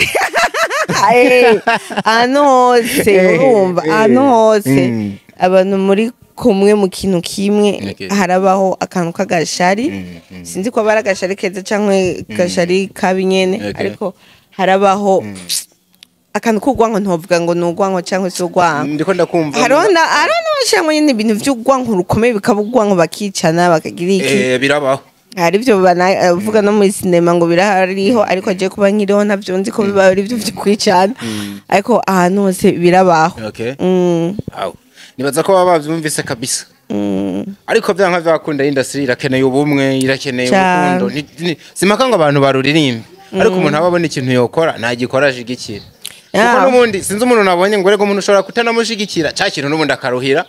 Ahantu hose, urumva, ahantu hose abantu muri kumwe mu kintu kimwe, harabaho akantu k'agashari. Sinzi ko aba ari agashari keza canke gashari kabi nyene. Ariko harabaho akantu k'urwanko, ntovuga ngo ni urwanko canke si urwanko.
Ndiko ndakumva.
Hariho n'abashiramwo nyene ibintu vy'urwanko rukomeye, bikaba urwanko, bakicana, bakagira iki.
Birabaho.
Hari ibyo banavuga no muri sinema ngo birahariho, ariko agiye kuba nkiriho ntabyo nzi ko biba ari ibyo byo kwicana, ariko ahantu hose birabaho.
Aho nibaza ko baba bavyumvise kabisa. Ariko vyanka vyakunda, industry irakeneye ubumwe, irakeneye
Cane.
urukundo. Simpaka ngo abantu baruririmbe, ariko umuntu aba abona ikintu yokora ntagikora ashigikira, kuko n'ubundi sinzi umuntu nabonye ngo rego umuntu ushobora kutanamushigikira ca kintu n'ubundi akaruhira.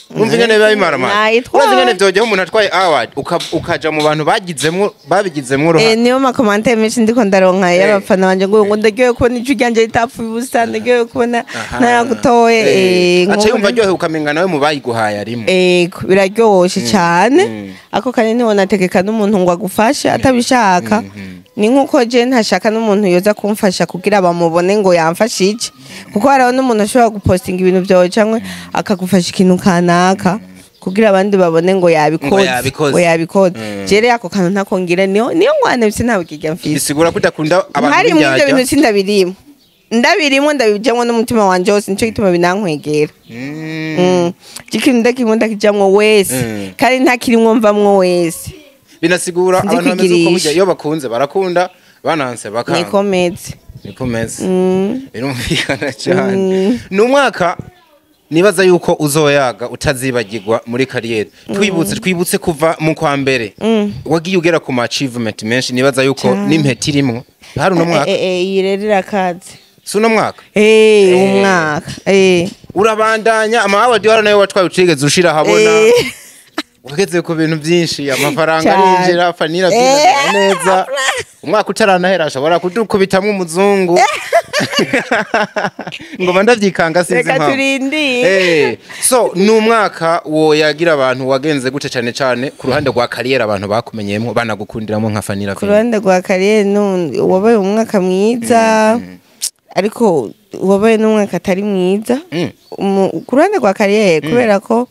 Umva ingene biba bimaramara.
Nayitwaye.
Urazi ingene vyogera umuntu atwaye award, ukaja mu bantu bagizemwo, babigizemwo uruhare?
Niyo ma commentaires menshi ndiko ndaronka y'abafana banje, ngo ndaryohewe kubona ijwi ryanje ritapfuye ubusa, ndaryohewe kubona naragutoye.
Aca yumva aryohewe, ukamenga nawe mu bayiguhaye arimo.
Ego, biraryoshe cyane. Ako kandi ntiwonategeka n'umuntu ngo agufashe atabishaka. Ni nk'uko je ntashaka n'umuntu yoza kumfasha kugira bamubone ngo yamfashije, kuko hariho n'umuntu ashobora gupostinga ibintu byawe cyangwa akagufasha ikintu kanaka kugira abandi babone ngo yabikoze.
Ngo yabikoze.
Ngo yabikoze. Je rero ako kantu ntako ngira, niyo ngwane mfise, ntabwo kijya mfise.
Bisigura ko udakunda abantu
Hari muri ibyo
b'indyarya.
bintu sindabirimo, ndabirimo, ndabijamwo n'umutima wanje wose, nico gituma binankwegera. Ikintu ndakimwe ndakijamwo wese, kandi ntakirimwo mvamwo wese.
Binasigura
Sinzi
abantu bameze uko,
kwigirisha.
burya iyo bakunze barakunda, bananse bakanga.
Niko meze.
Niko meze. Birumvikana cyane. Ni umwaka nibaza yuko uzoyaga utazibagirwa muri carrière. Twibutse kuva mu kwa mbere wagiye ugera ku ma achievement menshi, nibaza yuko
Cane.
n'impeta irimwo hari uno mwaka.
Iyi rero irakaze.
Si uno mwaka?
Eh, umwaka, eh.
Urabandanya ama award wara nayo watwaye utigeze ushira habona. Wageze ku bintu byinshi, amafaranga
Cyane.
arinjira, Fanny Lavine neza. Umwaka utaranahera ashobora kudukubitamwo umuzungu. Ngoma ndavyikanga, sinzi
Reka
impamvu.
turindire.
So ni umwaka woyagira abantu wagenze gute, cane cane ku ruhande rwa carrière abantu bakumenyeyemo, banagukundiramo nka Fanny
Ku
Lavine?
ruhande rwa carrière, wabaye umwaka mwiza, ariko wabaye n'umwaka atari mwiza. Ku ruhande rwa carrière, kubera ko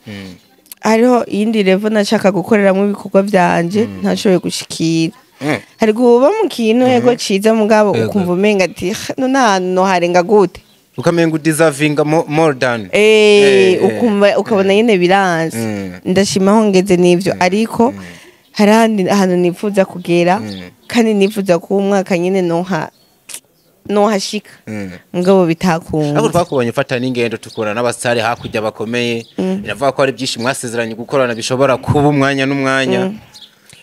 hariho iyindi level nashaka gukoreramo ibikorwa byanje ntashoboye gushikira. Hari kuba mu kintu, yego, ciza, mugabo ukumva umenga ati: "None ahantu harenga gute?"
Ukamenga udeservinga more than.
Ukumva ukabona nyine biranze. Ndashima aho ngeze n'ivyo, ariko hari ahandi ahantu nifuza kugera, kandi nifuza kuba umwaka nyine nohashika, mugabo
Ariko
bitakunda.
twakubonye ufata n'ingendo, tukura n'abasitari hakurya bakomeye. Biravuga ko hari byinshi mwasezeranye gukorana, bishobora kuba umwanya n'umwanya.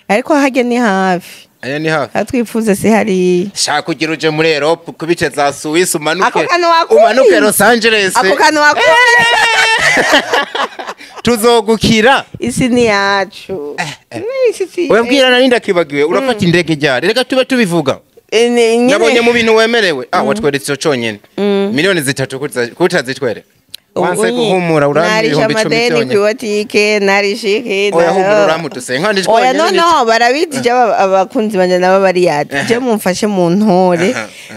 Ariko harya ni hafi.
Aya ni hafi.
Aho twifuza si hariya.
Shaka kugira uje muri Europe, kubice za Suisse, umanuke,
Ako kantu wakuye.
umanuke Los Angeles.
Ako kantu wakuye.
Tuzogukira.
Isi ni yacu. Isi si
Webwira nari ndakibagiwe, urafata indege ryari? Reka tube tubivuga.
Nyine-
Nabonye mu bintu wemerewe, watweretse ico conyene, 3 miliyoni kutazitwereka, wanse guhumura, urampa
Narisha
10,000
amadeni
byonyene.
kwibotike, narishike.
Oya, humura, uramutuse nkandi.
Oya, no, barabizi je, abakunzi banje nabo bariyati je mumfashe mu ntore,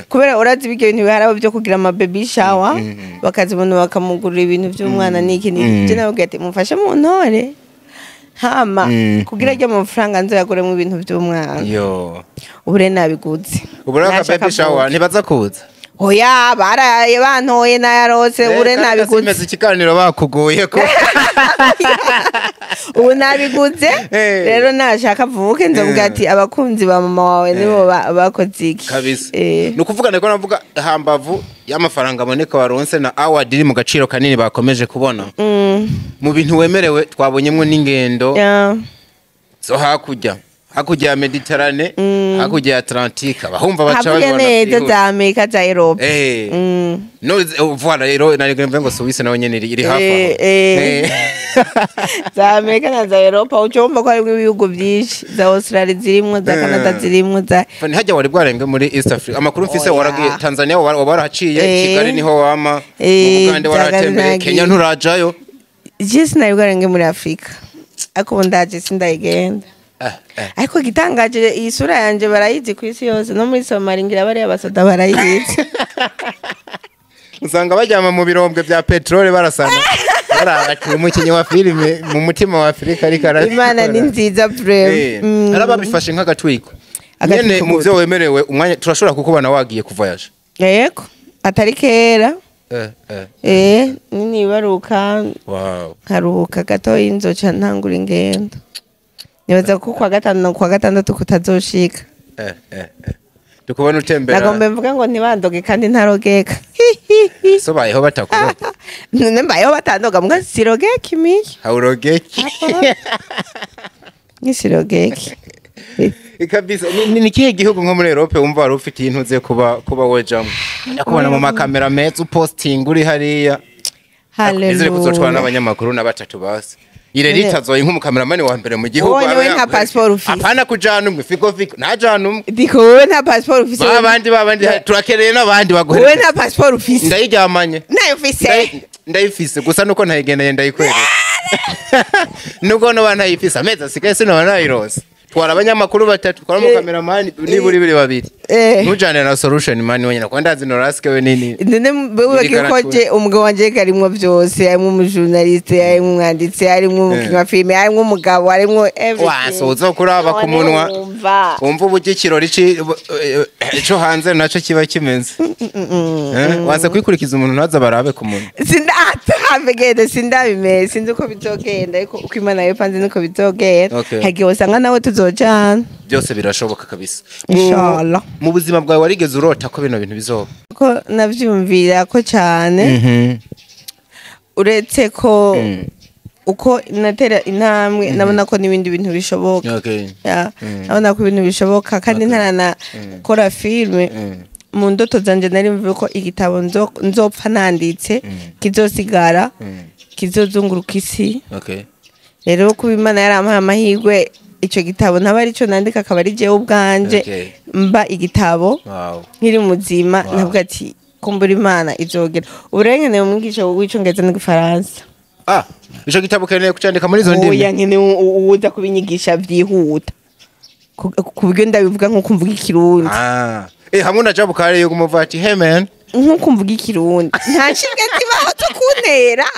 kubera urazi ibyo bintu biharabo byo kugira ama baby shower, bakaza umuntu bakamugurira ibintu by'umwana n'iki n'iki. Je nababwiye ati: "Mumfashe mu ntore hama kugira ryo amafaranga nzoyaguremo ibintu by'umwana."
Yo.
Ubu rero nabiguze.
Ubu rero
Nashaka
baby shower
vuba.
ntibaza kuza.
Oya, baraye bantoye, nayarose, ubu rero nabiguze.
Simeze ikiganiro bakuguye ko.
Ubu nabiguze. Rero nashaka vuke nzovuga ati: "Abakunzi ba mama wawe nibo bakoze iki."
Kabisa. Ni ukuvuga, niko navuga, hambavu y'amafaranga aboneka waronse na award iri mu gaciro kanini bakomeje kubona, mu bintu wemerewe twabonyemwo n'ingendo zo hakurya ya Mediterane, hakurya ya Atlantique, abahumva baca
Hakurya
babibona
neza
byihuse.
za Amerika, za Europe.
No, voilà, rero nari mvuge ngo Suisse nayo nyene iri hafi aho.
Za Amerika na za Europa, uca wumva ko harimwo ibihugu byinshi, za Australia zirimwo, za Canada zirimwo, za
Fani, hajya wari bwarenge muri East Africa? Amakuru mfise
Oya.
waragiye Tanzania, warahaciye, Kigali niho wama, mu Bugande
za
warahatembereye,
Ghana.
Kenya nturajayo.
Je sinari bwarenge muri Afurika, ariko ubu ndaje, sindayigenda. Ariko igitangaje, iyi sura yanje barayizi ku isi yose, no muri Somali ngira bariya basoda barayizi.
Usanga bajyama mu birombwe bya peteroli, barasana barabatiye umukinnyi wa filime mu mutima wa Afurika, ariko
Imana ni nziza vraiment.
Hari ababifashe nk'agatwiko
Agatwiko
nyene mu
gute?
byo wemerewe, umwanya turashobora kukubona wagiye kuvoyaje?
Yego, atari kera. Ninibaruka nkaruhuka gato, nzoca ntangura ingendo. Nibaza ko kwa gatanu, kwa gatandatu kutazoshika.
Tukubona utembera.
Nagombe mvuga ngo ntibandoge kandi ntarogeka.
So bayeho batakuroga?
None mbayeho batandoga, mbwa sirogeka imiyo.
Haurogeki.
Nisirogeki.
Kabisa. Ni kihe gihugu nko muri Europe wumva wari ufitiye intuze kuba wejamo? Ndakubona mu makamera meza uposting uri hariya. Nizere kuzotwara
Haleluya.
n'abanyamakuru na batatu basi. Ireri itazoye nk'umukameramani wa mbere mu gihugu.
Wowe
Aba
niwe nta passport ufise.
Apana kujana umwe, figo figo ntajana umwe.
Ndiko wowe nta passport ufise.
Babandi turakeneye n'abandi
Wowe
baguherekeza.
nta passport ufise.
Ndayiryamanye.
Nayo ufise.
Ndayifise, gusa nuko ntayigendeye, ndayikwereka. Nubwo noba ntayifise, amezi asigaye sinoba nayironse. Twara abanyamakuru batatu, twara umukameramani niburi biri babiri. Ntujane na solution man wenyine, kuko ndazi Norasike we nini.
None wewe
Iri
ko je umugabo wanje karimwo byose, harimwo umujournaliste, harimwo umwanditsi, harimwo umukinnyi wa filime, harimwo umugabo, harimwo everything.
Wasoza kuraba ku
None
munwa.
wumva.
Wumva uburyo ikirori ico hanze naco kiba kimeze. Waza kwikurikiza umuntu ntaza barabe ku munwa.
Sindahave sindabimeye, sinzi uko bizogenda, ariko uko Imana yabipanze niko bizogenda. Hagiye usanga nawe tuzojana.
Byose birashoboka kabisa.
Inshallah.
Mu buzima bwawe warigeze urota ko bino bintu bizoba?
Ko navyumvira ko cyane, uretse ko uko natera intambwe nabona ko n'ibindi bintu bishoboka. Ya, nabona ko ibintu bishoboka, kandi ntaranakora filime. Mu ndoto zanje nari mvuye ko igitabo nzopfa nanditse kizosigara, kizozunguruka isi. Rero kuba Imana yarampaye amahirwe, ico gitabo ntaba arico nandika, akaba ari jewe ubwanje mba igitabo nkiri muzima, navuga ati kumbura Imana izogera. Ubu rero nkeneye umwigisha w'icongereza n'igifaransa.
Ah, ico gitabo ukeneye kucandika muri izo
Oya,
ndimi?
Nkeneye uwuza kubinyigisha vyihuta, ku buryo ndabivuga nk'uko mvuga Ikirundi.
Ah, hamwe na jabu kare yo kumuva ati: "Hey man."
Nk'uko mvuga Ikirundi, nta nshinga zibaho zo kuntera,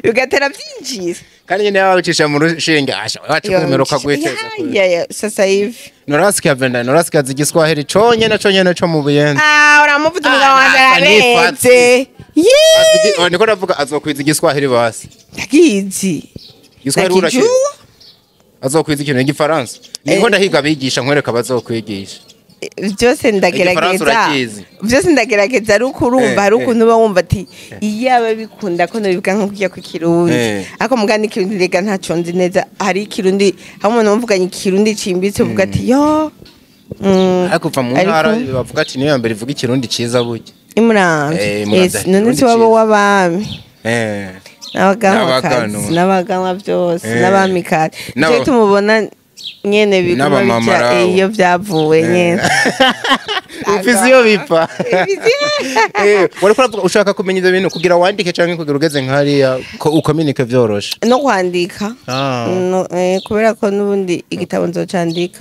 bigatera byinjira.
Kandi nyine yababicisha mu rushinge, asha wacu kwemeruka gwiteza.
Ya, sasa hivi.
Norasika venda, Norasika zigiswahili conyene conyene co mu Buyenzi.
Ah, uramuvuza umugabo
Ah,
wanjye
nasa.
ararenze. Yee!
Oh, niko ndavuga, azokwiza igiswahili basi.
Ndakizi.
Igiswahili urakiri?
Ndakijua.
Azokwiza ikintu igifaransa, niko ndahiga abigisha, nkwereka abazokwigisha.
Byose ndagerageza.
Igifaransa urakizi?
Byose ndagerageza, ariko urumva hari ukuntu uba wumva ati iyaba bikunda ko nobivuga nko kujya ku Kirundi. Ariko mugani Ikirundi rega ntaco nzi neza. Hari Ikirundi, hari umuntu wumvuganye Ikirundi cimbitse, uvuga ati yo.
Ariko uva mu ntara bavuga ati niyo ya mbere ivuga Ikirundi ciza burya.
Imuramvya.
Imuramvya,
Yes, none
Ikirundi
si wabo
ciza.
w'abami n'abaganwakazi
N'abaganwa.
n'abaganwa byose n'abamikazi. Nicyo tumubona nyene biguma
N'abamama
bija
rabo.
iyo byavuye nyene.
Ufise iyo bipfa. Wariko uravuga ushaka kumenya ivyo bintu kugira wandike canke kugira ugeze nk'hariya ko ukominike vyoroshe?
No kwandika.
Ah.
No, kubera ko n'ubundi igitabo nzocandika.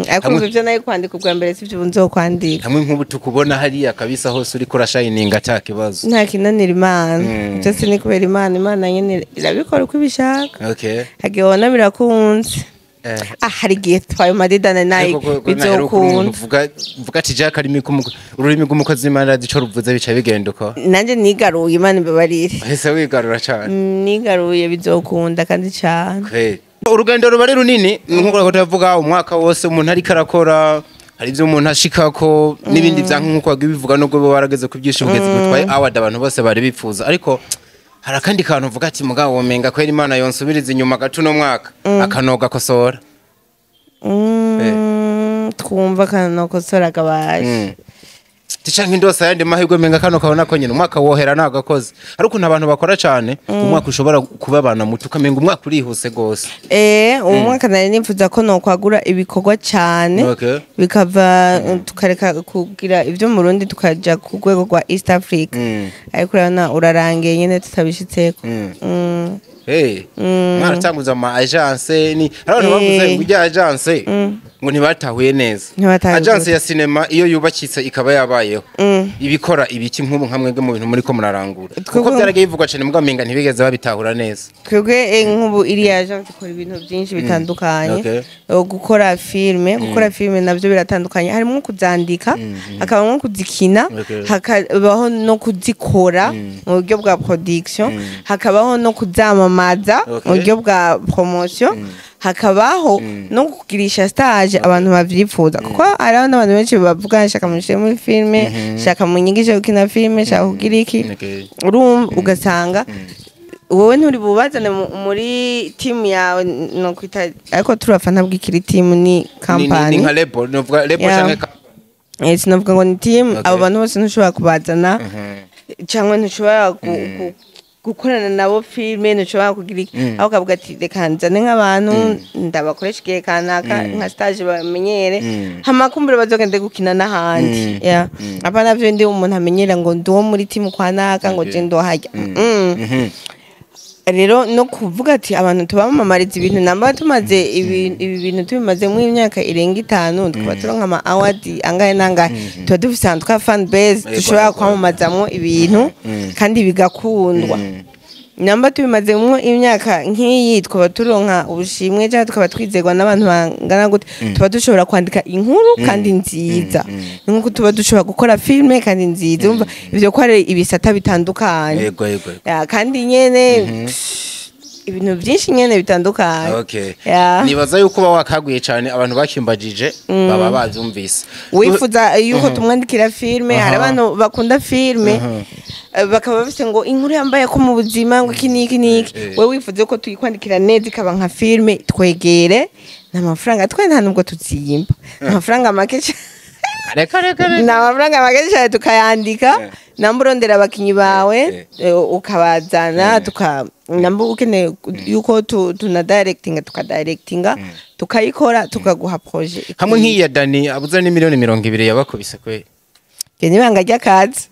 Ariko ivyo nayo kwandika ubwa mbere sivyo ubu nzokwandika.
Hamwe nk'ubu tukubona hariya kabisa hose uriko urashayininga ata kibazo.
Nta kinanira Imana. Byose ni kubera Imana. Imana nyene irabikora uko ibishaka. Hagiye wabona birakunze. Ah, hari igihe twaye madidane nayo
Ariko ko naheruka umuntu
bizokunda.
Uvuga ati Jack arimi ururimi rw'umukozi w'Imana azi ico ruvuze, bica bigenda uko.
Nanjye nigaruye, Imana imbabarire.
Ahise wigarura cane.
Nigaruye, bizokunda kandi cane.
Kweli. Urugendo ruba ari runini nkuko uriko turavuga, umwaka wose umuntu ariko arakora, hari ibyo umuntu ashikako n'ibindi vyanka nkuko wagiye ubivuga, nubwo bo warageze ku byinshi, ugeze gutwaye award abantu bose bari bipfuza, ariko hari akandi kantu uvuga ati mugabo womenga kweri Imana yonsubiriza inyuma gato uno mwaka akanoga kosora.
Twumva kanokosora kabaje.
Canke ndose ayandi mahirwe, menga kano kabona ko nyine umwaka wohera nagakoze. Hari ukuntu abantu bakora cane, umwaka ushobora kubabana muto, ukamenga umwaka urihuse gose.
Uwo mwaka nari nifuza ko nokwagura ibikorwa cane, bikava tukareka kugira ibyo mu Burundi, tukaja ku rwego rwa East Africa. Ariko urabona urarangiye nyene tutabishitseko.
Hey, mwaratanguza ama agence, ni hari abantu bavuze ngo ijya agence ngo ntibatahuye neza.
Ntibatahuye
Agence
gute?
ya sinema iyo yubakitse ikaba yabayeho, ibikora ibiki nk'ubu nka mwebwe mu bintu muri ko murarangura? Kuko byaragiye bivugwa cyane, mugabo menga ntibigeze babitahura neza.
Twebwe nk'ubu iriya agence ikora ibintu byinshi bitandukanye. Gukora filme nabyo biratandukanye, harimo kuzandika, hakabamo kuzikina, hakabaho no kuzikora mu buryo bwa production, hakabaho no kuzamamaza mu buryo bwa promotion, hakabaho no kugirisha stage abantu bavyifuza, kuko hariho n'abantu benshi bavuga: "Shaka mushire muri filme, shaka munyigishe gukina filme, shaka kugira iki." Urumva ugasanga wowe nturi bubazane muri timu yawe, no kwita, ariko turafa ntabwo ikiri timu, ni
Ni
kampani.
Nka label, novuga label canke
Sinavuga ngo ni timu. Abo bantu bose ntushobora kubazana, cyangwa ntushobora gukorana nabo filme, ntushobora kugira iki. Aho ukavuga ati reka nzane nk'abantu ndabakoresha igihe kanaka nka stage, bamenyere, hama kumbure bazogende gukina n'ahandi. Yeah. Apana vyo ndi umuntu amenyera ngo ndi uwo muri timu kwa naka, ngo je ndohajya. Rero no kuvuga ati abantu tubamamariza ibintu, namba tumaze ibi bintu tubimazemo imyaka irenga 5, tukaba turonka ama award angahe n'angahe, tuba dufise ahantu twa fan base dushobora kwamamazamwo ibintu kandi bigakundwa. Namba tubimazemo imyaka nk'iyi, tukaba turonka ubushimwe cyangwa tukaba twizerwa n'abantu bangana gute, tuba dushobora kwandika inkuru kandi nziza. Ni nkuko tuba dushobora gukora filme kandi nziza. Urumva ivyo ko ari ibisata bitandukanye.
Yego yego yego.
Ya, kandi nyene ibintu byinshi nyene bitandukanye. Ya.
Nibaza yuko uba wakaguye cyane, abantu bakimbajije baba bavyumvise.
Wifuza yuko tumwandikira filme, hari abantu bakunda filme. Bakaba bafise ngo inkuru yambaye ko mu buzima, ngo iki niki niki. Wewe wifuze ko tuyikwandikira neza ikaba nka filme, twegere. Ni amafaranga, twe nta nubwo tuziyimba, ni amafaranga make cane.
Reka, reka, reka.
Ni amafaranga make cyane, tukayandika. Namba urondera abakinyi bawe, ukabazana, tuka namba ukeneye yuko tuna directinga, tukadirectinga, tukayikora, tukaguha projet.
Hamwe nk'iya Dani abuze ni miliyoni 20 yabakubise kwe.
Iryo ni ibanga ry'akazi.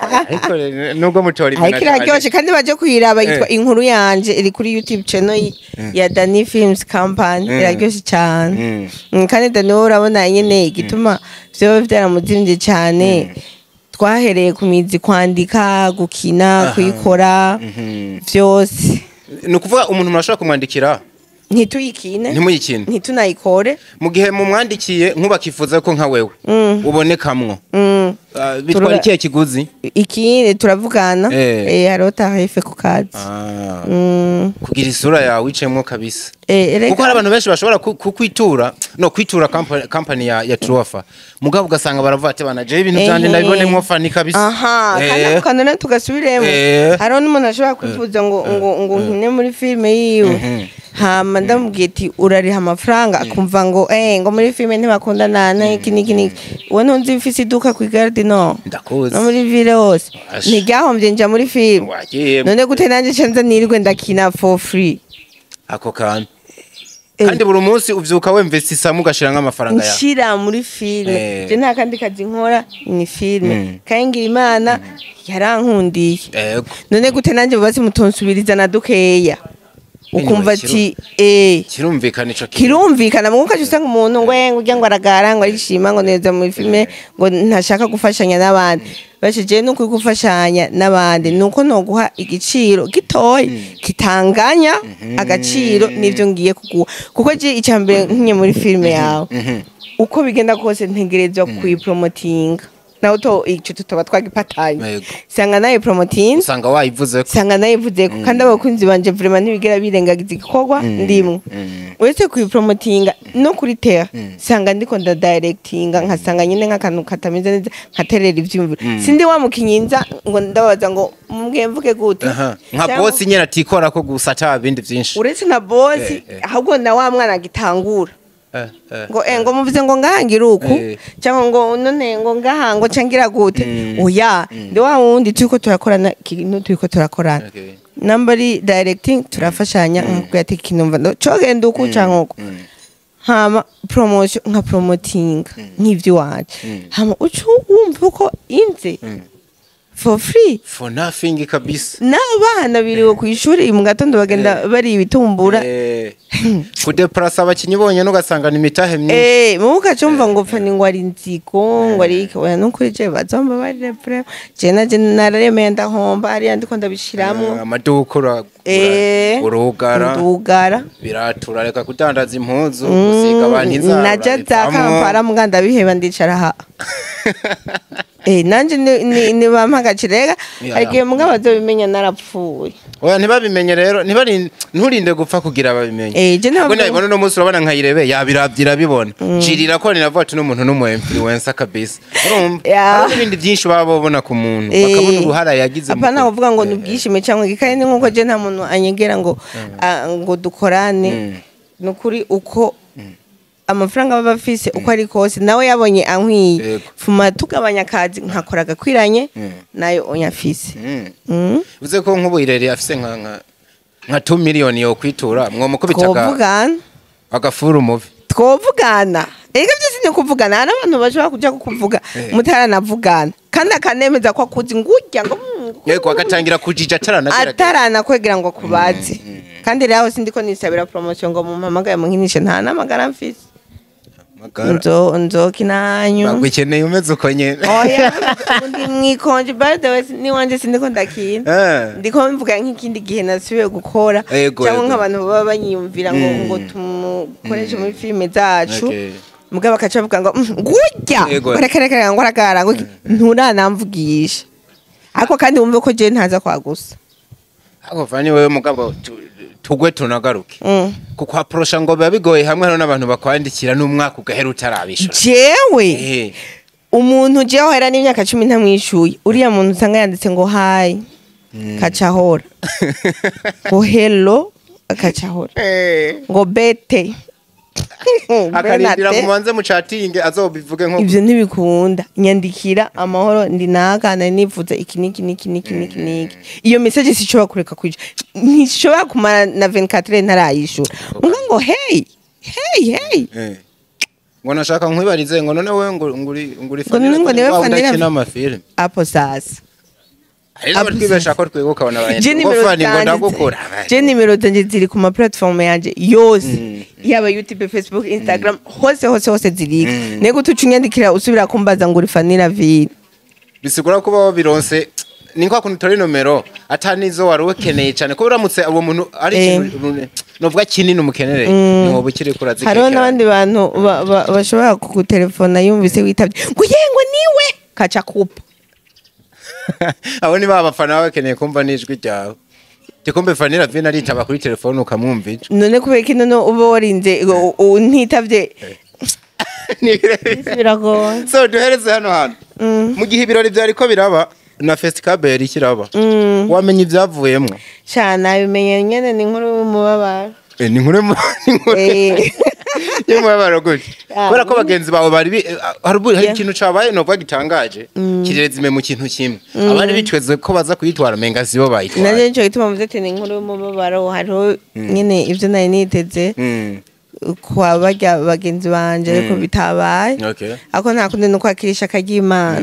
Ariko nubwo mutora
Ariko iraryoshe kandi baje kuyiraba, yitwa Inkuru Yanje, iri kuri YouTube channel ya Dani Films Company. Iraryoshe cyane. Kandi Dani wowe urabona nyene igituma vyoba vyaramuzimvye cyane. Twahereye ku mizi, kwandika, gukina, kuyikora vyose.
Ni ukuvuga umuntu murashobora kumwandikira
Ntituyikine.
Ntimuyikine.
Ntitunayikore.
Mu gihe mumwandikiye nk'ubakifuza ko nka wewe ubonekamwo, bitwara ikihe kiguzi?
Ikindi turavugana. Hariho tarif ku kazi.
Kugira isura yawe icemwo kabisa.
Erega
Kuko hari abantu benshi bashobora kukwitura no kwitura company ya Truafa, mugabo ugasanga baravuga ati: "Bana, je ibintu byanje ndabibonemwo fani kabisa."
Aha, kandi ako kantu rero tugasubiremo. Hariho n'umuntu ashobora kwifuza ngo nkine muri filime yiwe, hama ndamubwiye ati: "Urariha amafaranga," akumva ngo ngo muri filime ntibakundana n'iki n'iki n'iki. Wowe ntunzi ufise iduka ku Gare du Nord
Ndakuzi.
no muri ville hose.
Asha.
Ntiryahombye nja muri filime.
Wagiye.
None gute nanjye nca nza nirirwe ndakina for free?
Ako kantu. Kandi buri munsi uvyuka wemvestisamo, ugashira nk'amafaranga yawe.
Nshira muri filime. Je nta kandi kazi nkora, ni filime. Kandi ngira Imana yarankundiye. None gute nanjye basi mutonsubiriza na dukeya, ukumva ati
Kirumvikana ico kintu.
Kirumvikana. Mu ukaca usanga umuntu ngo ngo urya ngo aragara, ngo arishima, ngo neza muri filime, ngo ntashaka gufashanya n'abandi. Bashe nuko gufashanya n'abandi nuko noguha igiciro gitoya kitanganya agaciro n'ivyo ngiye kuguha, kuko je icambere nkinye muri filime yawe, uko bigenda kose ntegerezwa kuyipromotinga, naho to ico tutaba twagipatanye. Sanga nayo promoting.
Usanga wayivuze ko
Sanga nayivuze ko, kandi abakunzi banje vraiment ntibigera birengagiza igikorwa ndimwo. Uretse kuyipromotinga no kuri terrain, sanga ndiko ndadirectinga, nkasanga nyine nk'akantu katameze neza, nkaterera ivyumviro. Sindi wa mukinyi nza ngo ndabaza ngo mubwiye mvuge gute.
Aha. Nka
Cyangwa
boss nyene atikora ko gusa ata bindi vyinshi.
Uretse na boss, ahubwo na wa mwana agitangura, ngo ngo muvuze ngo ngahangira uku, cyangwa ngo none ngo ngaha ngo cangira gute. Oya, ndi wa wundi turiko turakorana ikintu, turiko turakorana. Namba ari directing, turafashanya, nkakubwira ati: "Kinumva cogenda uku canke uku." Hama promotion, nka promoting nk'ivy'iwanje, hama uca wumva uko inze for free.
For nothing kabisa.
N'abana biriwe ku ishuri mu gatondo, bagenda bari ibitumbura.
Kudeplasa abakinyi bonyene ugasanga ni imitahe myinshi.
Mubu ukacumva ngo pfa ni ngo ari inzigo, ngo ari iki. Oya, nukuri je bazomba barire vraiment, je naje nararemeye, ndahomba hariya ndiko ndabishiramwo.
Amaduka urugara.
Ndugara.
Biratura, reka kudandaza impuzu, gusiga abantu inzara.
Naja za
urabivamwo.
Kampala muga ndabiheba, ndicara ha. Nanje ni bampa agaciro rega.
Ya,
Hari igihe muga bazobimenya narapfuye.
Oya, ntibabimenye rero, nturinde gupfa kugira babimenye.
Je ntabwo
Ubwo nabibona uno munsi, urabona nkayirebe yabiravye, irabibona jirira ko ninavuga ati: "N'umuntu n'umu influencer kabisa." Urumva
Ya.
hari n'ibindi byinshi baba babona ku muntu, bakabona uruhara yagize mu
Apana kuvuga ngo ni ubwishime cyangwa iki. Kandi ni nkuko je nta muntu anyegera ngo ngo dukorane. Nukuri uko amafaranga baba afise uko ari kose, nawe yabonye ankwiye, fuma tugabanya akazi, nkakora agakwiranye nayo onyafise.
Uze ko nk'ubu irere afise nka 2 miliyoni yo kwitura, mwomukubita
Twovugana.
agafuru mubi.
Twovugana ega, byose ni kuvugana. Hari abantu bashobora kuja kukuvuga mutaranavugana, kandi akanemeza ko akuzi ngurya ngo
Yego, agatangira kujija ataranagerageza.
Ataranakwegera ngo akubaze. Kandi rero aho sindiko nisabira promotion ngo mumpamagaye munkinishe, nta n'amagara mfise.
Magara.
Nzokina hanyu.
Bagukeneye umeze uko nyene.
Oya, ubu ndi mwikonje, by the way, niwanje sindiko ndakina. Ndiko mvuga nk'ikindi gihe nasubiye gukora, cyangwa nk'abantu baba banyiyumvira ngo ngo tumukoreshe muri filime zacu, mugabo bakaca bavuga ngo ngurya reka reka, ngo aragara, ngo iki." Nturanamvugisha, ariko kandi wumve ko je ntaza kwagusa.
Ako fani wewe, mugabo tugwe tunagaruke. Kukwapurosha ngo biba bigoye, hamwe hariho n'abantu bakwandikira n'umwaka ugahera utarabishura.
Jewe Umuntu jewe hera n'imyaka 10 ntamwishuye, uriya muntu usanga yanditse ngo hi, kacahora, ngo hello, akacahora, ngo bete.
Akarindira
Benate.
Mubanze mucatinge, azobivuge nko
Ivyo ntibikunda. Nyandikira: amahoro, ndi naka, nari nifuza iki niki niki niki niki niki. Iyo message sishobora kureka kwija, ntishobora kumara na 24 heures ntarayishura. Muga ngo hey, hey, hey.
Ngo nashaka nkwibarize ngo none wewe ngo nguri nguri
Ngo none ngo niwe Fanny
udakina amafilm.
Apo sasa.
Hari n'abatwibesha ko twibuka abona
Je
ngo
nimero
Fanny ngo
zanje,
ndagukura.
je nimero zanje ziri ku ma platform yanje yose, yaba YouTube, Facebook, Instagram, hose hose hose ziriko. Nego tucunyandikira usubira kumbaza ngo uri Fanny Lavine.
Bisigura ko baba bironse ni kwa kuntu utora inomero ata nizo wari ukeneye cyane, ko uramutse uwo muntu ari ikintu novuga kinini umukenereye, ni wowe ukiri kurazikekeranya.
Hariho n'abandi bantu bashobora kugutelefona, yumvise witabye ngo yengo niwe, kaca kupa.
Abo ni ba bafana baba bakeneye kumva n'ijwi ryawe. Gikombe Fanny Lavine aritaba kuri telefone ukamwumva ijwi.
None kubera ko none uba warinze ntitavye? Biragoye.
So duhereze hano hantu, mu gihe ibirori byari ko biraba na festival yari ikiraba, wamenye ibyavuyemwo?
Sha, nabimenye nyene, ni inkuru y'umubabaro.
Ni inkuru ni inkuru y'umubabaro gutya?
Ah,
Kubera ko bagenzi bawe bari hari hari ikintu cabaye novuga gitangaje, kirezime mu kintu kimwe, abari bitweze ko baza kuyitwara menga sibo bayitwaye.
Nanje nico gituma mvuze ati ni inkuru y'umubabaro. Hariho nyene ivyo nari niteze kwa barya bagenzi banje, ariko bitabaye. Ariko nta kundi, nuko akirisha akaryimana.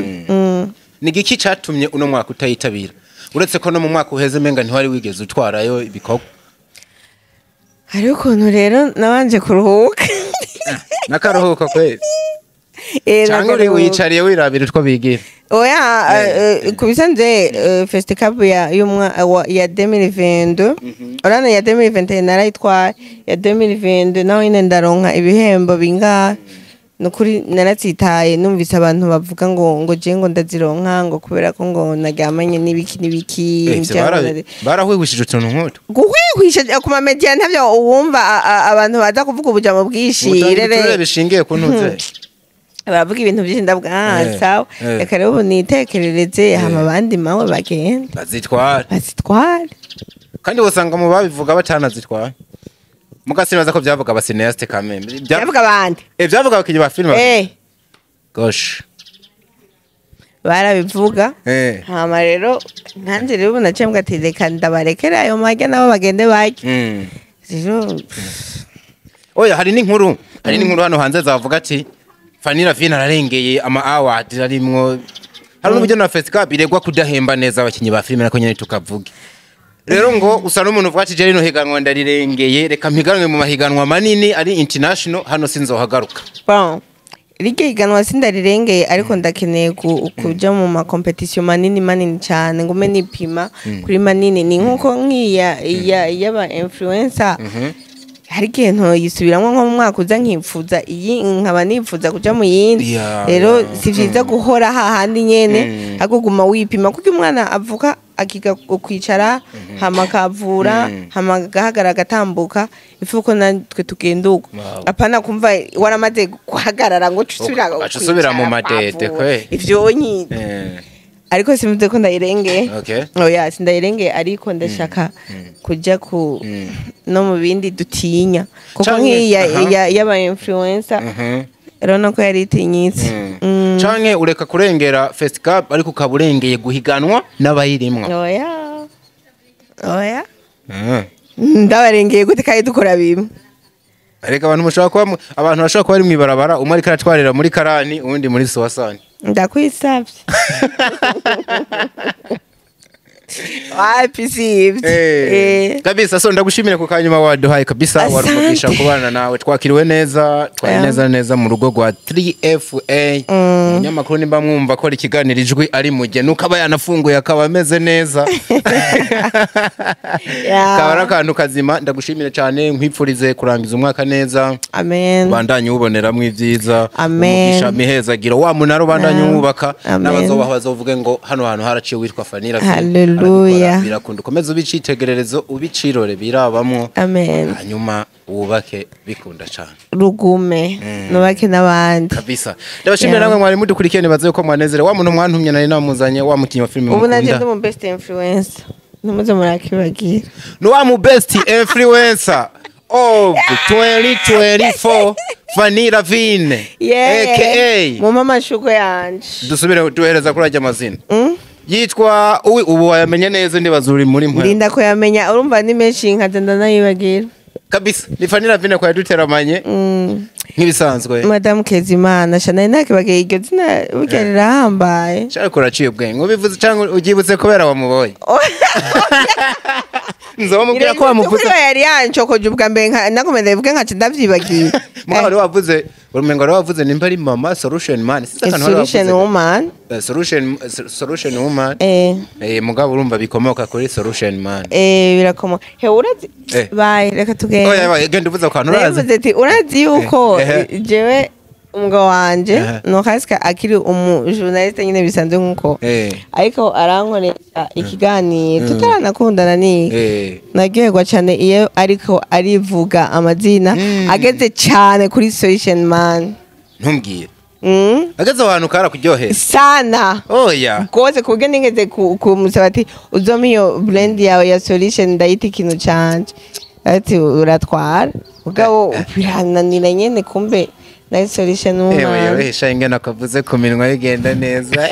Ni igiki catumye uno mwaka utayitabira, uretse ko no mu mwaka uheze menga ntiwari wigeze utwarayo ibikorwa?
Hariho ukuntu rero nabanje kuruhuka.
N'akaruhuko kweli? Cyangwa uri
N'akaruhuko.
wiyicariye wirabira utwo bigira?
Oya, ku bisanzwe Festival ya y'umwa ya 2022, urana ya 2021 narayitwaye, ya 2022 naho nyine ndaronka ibihembo bingahe. Nukuri naratsitaye, numvise abantu bavuga ngo je ngo ndazironka ngo kubera ko ngo naryamanye n'ibiki n'ibiki.
Ivyo barahwihwishije utuntu nk'utwo.
Guhwihwisha ku ma media ntavyo uwumva, abantu baza kuvuga ubujamo bwinshi.
Mutanga
Rere
ibiturire bishingiye ku ntuze.
Baravuga ibintu byinshi, ndavuga ah sawa, reka rero ubu nitekerereze, hama abandi mawe bagende
bazitwara.
Bazitware.
Kandi usanga mu babivuga batanazitwara, mugasinibaza ko byavuga aba cinéaste kamembe.
Byavuga abandi.
Byavuga abakinyi ba filime. Gosh.
Barabivuga. Hama rero nkanjye rero ubu naciye mbwa ati reka ndabarekere ayo marya, nabo bagende barye. Rero
Oya, hari n'inkuru hano hanze zavuga ati Fanny Lavine ararengeye ama award arimwo, hari n'uburyo na festival iregwa kudahemba neza abakinyi ba filime, nako nyene tukavuge. Rero ngo usa n'umuntu uvuga ati je rino higanwa ndarirengeye, reka mpiganwe mu mahiganwa manini ari international, hano sinzohagaruka.
Bon, rirya higanwa sindarirengeye, ariko ndakeneye kuja mu ma compétition manini manini cyane, ngume nipima kuri manini. Ni nkuko nk'iya y'aba influencer, hari igihe ntoyisubiramwo nko mu mwaka uza nkipfuza iyi, nkaba nipfuza kuja mu yindi. Rero si vyiza guhora hahandi nyene, ahubwo guma wipima, kuko umwana avuka akiga kwicara, hama akavura, hama agahagarara, agatambuka. Ifu ko natwe tugenda uko. Apana kumva waramaze guhagarara ngo uce usubira
Ugaca usubira mu
kwicara,
madede,
kwavura.
kwe.
Ivyo nyine. Ariko simvuze ko ndayirengeye. Oya, sindayirengeye, ariko ndashaka kuja ku no mu bindi dutinya, kuko nk'iya y'aba influencer, urabona ko yari itinyitse.
Canke ureka kurengera festival, ariko ukaba urengeye guhiganwa n'abayirimwo.
Oya, oya. Ndabarengeye gute kandi dukora bimwe?
Ariko abantu mushobora kuba abantu bashobora kuba bari mw'ibarabara, umwe ariko aratwarira muri karani, uwundi muri suwasani.
Ndakwisavye, wapi, sivyo.
Kabisa, so ndagushimire ku kanyuma waduhaye kabisa.
Asante.
Wari umugisha kubana nawe, twakiriwe neza, twari neza neza mu rugo rwa 3FA. Umunyamakuru nimba mwumva akora ikiganiro ijwi ari muge, nuko aba yanafunguye akaba ameze neza, kaba ari akantu kazima. Ndagushimire cyane, nkwipfurize kurangiza umwaka neza.
Amen.
Ubandanye uwuboneramwo ibyiza.
Amen.
Umugisha, mihezagiro, wa munara ubandanye
Amen.
uwubaka.
Amen.
N'abazobaho bazovuge ngo hano hantu haraciye witwa Fanny Lavine.
Hallelujah.
Birakunda, ukomeze ube icitegererezo, ube icirore birabamwo.
Amen.
Hanyuma wubake bikunda cane.
Rugume nubake n'abandi.
Kabisa, ndabashimira.
Yeah.
Namwe mwari mudukurikiye, nibaze yuko mwanezerewe. Wa muntu mwantumye nari namuzanye, wa mukinyi wa filime
Ubu nanje
mukunda.
ndi mu best influencer, ntimuze murakibagira.
Ni wa mu best influencer of 2024, Fanny Lavine, aka
Mumpe amashurwe yanje.
Dusubire duhereza kuri ajya amazina yitwa ubu wayamenye neza, ndibaza uri muri mwe.
Ndinda kuyamenya, urumva ni menshi nkaza ndanayibagira.
Kabisa, ni Fanny Lavine kwa yaduteramanye nk'ibisanzwe.
Madamu Kezimana sha, nari nakibagiye iryo zina, burya rirahambaye.
Cyariko uraciye ubwenge ubivuze cyangwa uryibutse kubera wamubonye? Nzomubwira ko wamuvuze.
Kuko yari yancokoje ubwa mbere, nakomeza bivuge nkaca ndavyibagiye.
Mugabo wari wavuze, urumengo wari wavuze nimba ari mama solution man, sinzi akantu wari
Solution
wavuze.
woman.
Solution woman. Mugabo urumva bikomoka kuri solution man.
Birakoma he, urazi. Bye, reka tugende.
Oya oya, genda uvuze akantu urazi.
Naravuze ati urazi yuko jewe umugabo wanje nokasika akiri umu journaliste nyine bisanzwe nkuko, ariko arankoresha ikiganiro tutaranakundana ni naryoherwa cyane iyo ariko arivuga amazina, ageze cyane kuri solution man.
Ntumbwire. Ageze aho hantu karakuryohera?
Sana.
Oya.
Rwose, ku buryo nigeze kumusaba ati uzome iyo brand yawe ya solution ndayita ikintu canje, ati uratwara, mugabo birananira nyene, kumbe nayo solution
Ewe
woman.
yohesha ingene akavuze ku minwa bigenda neza.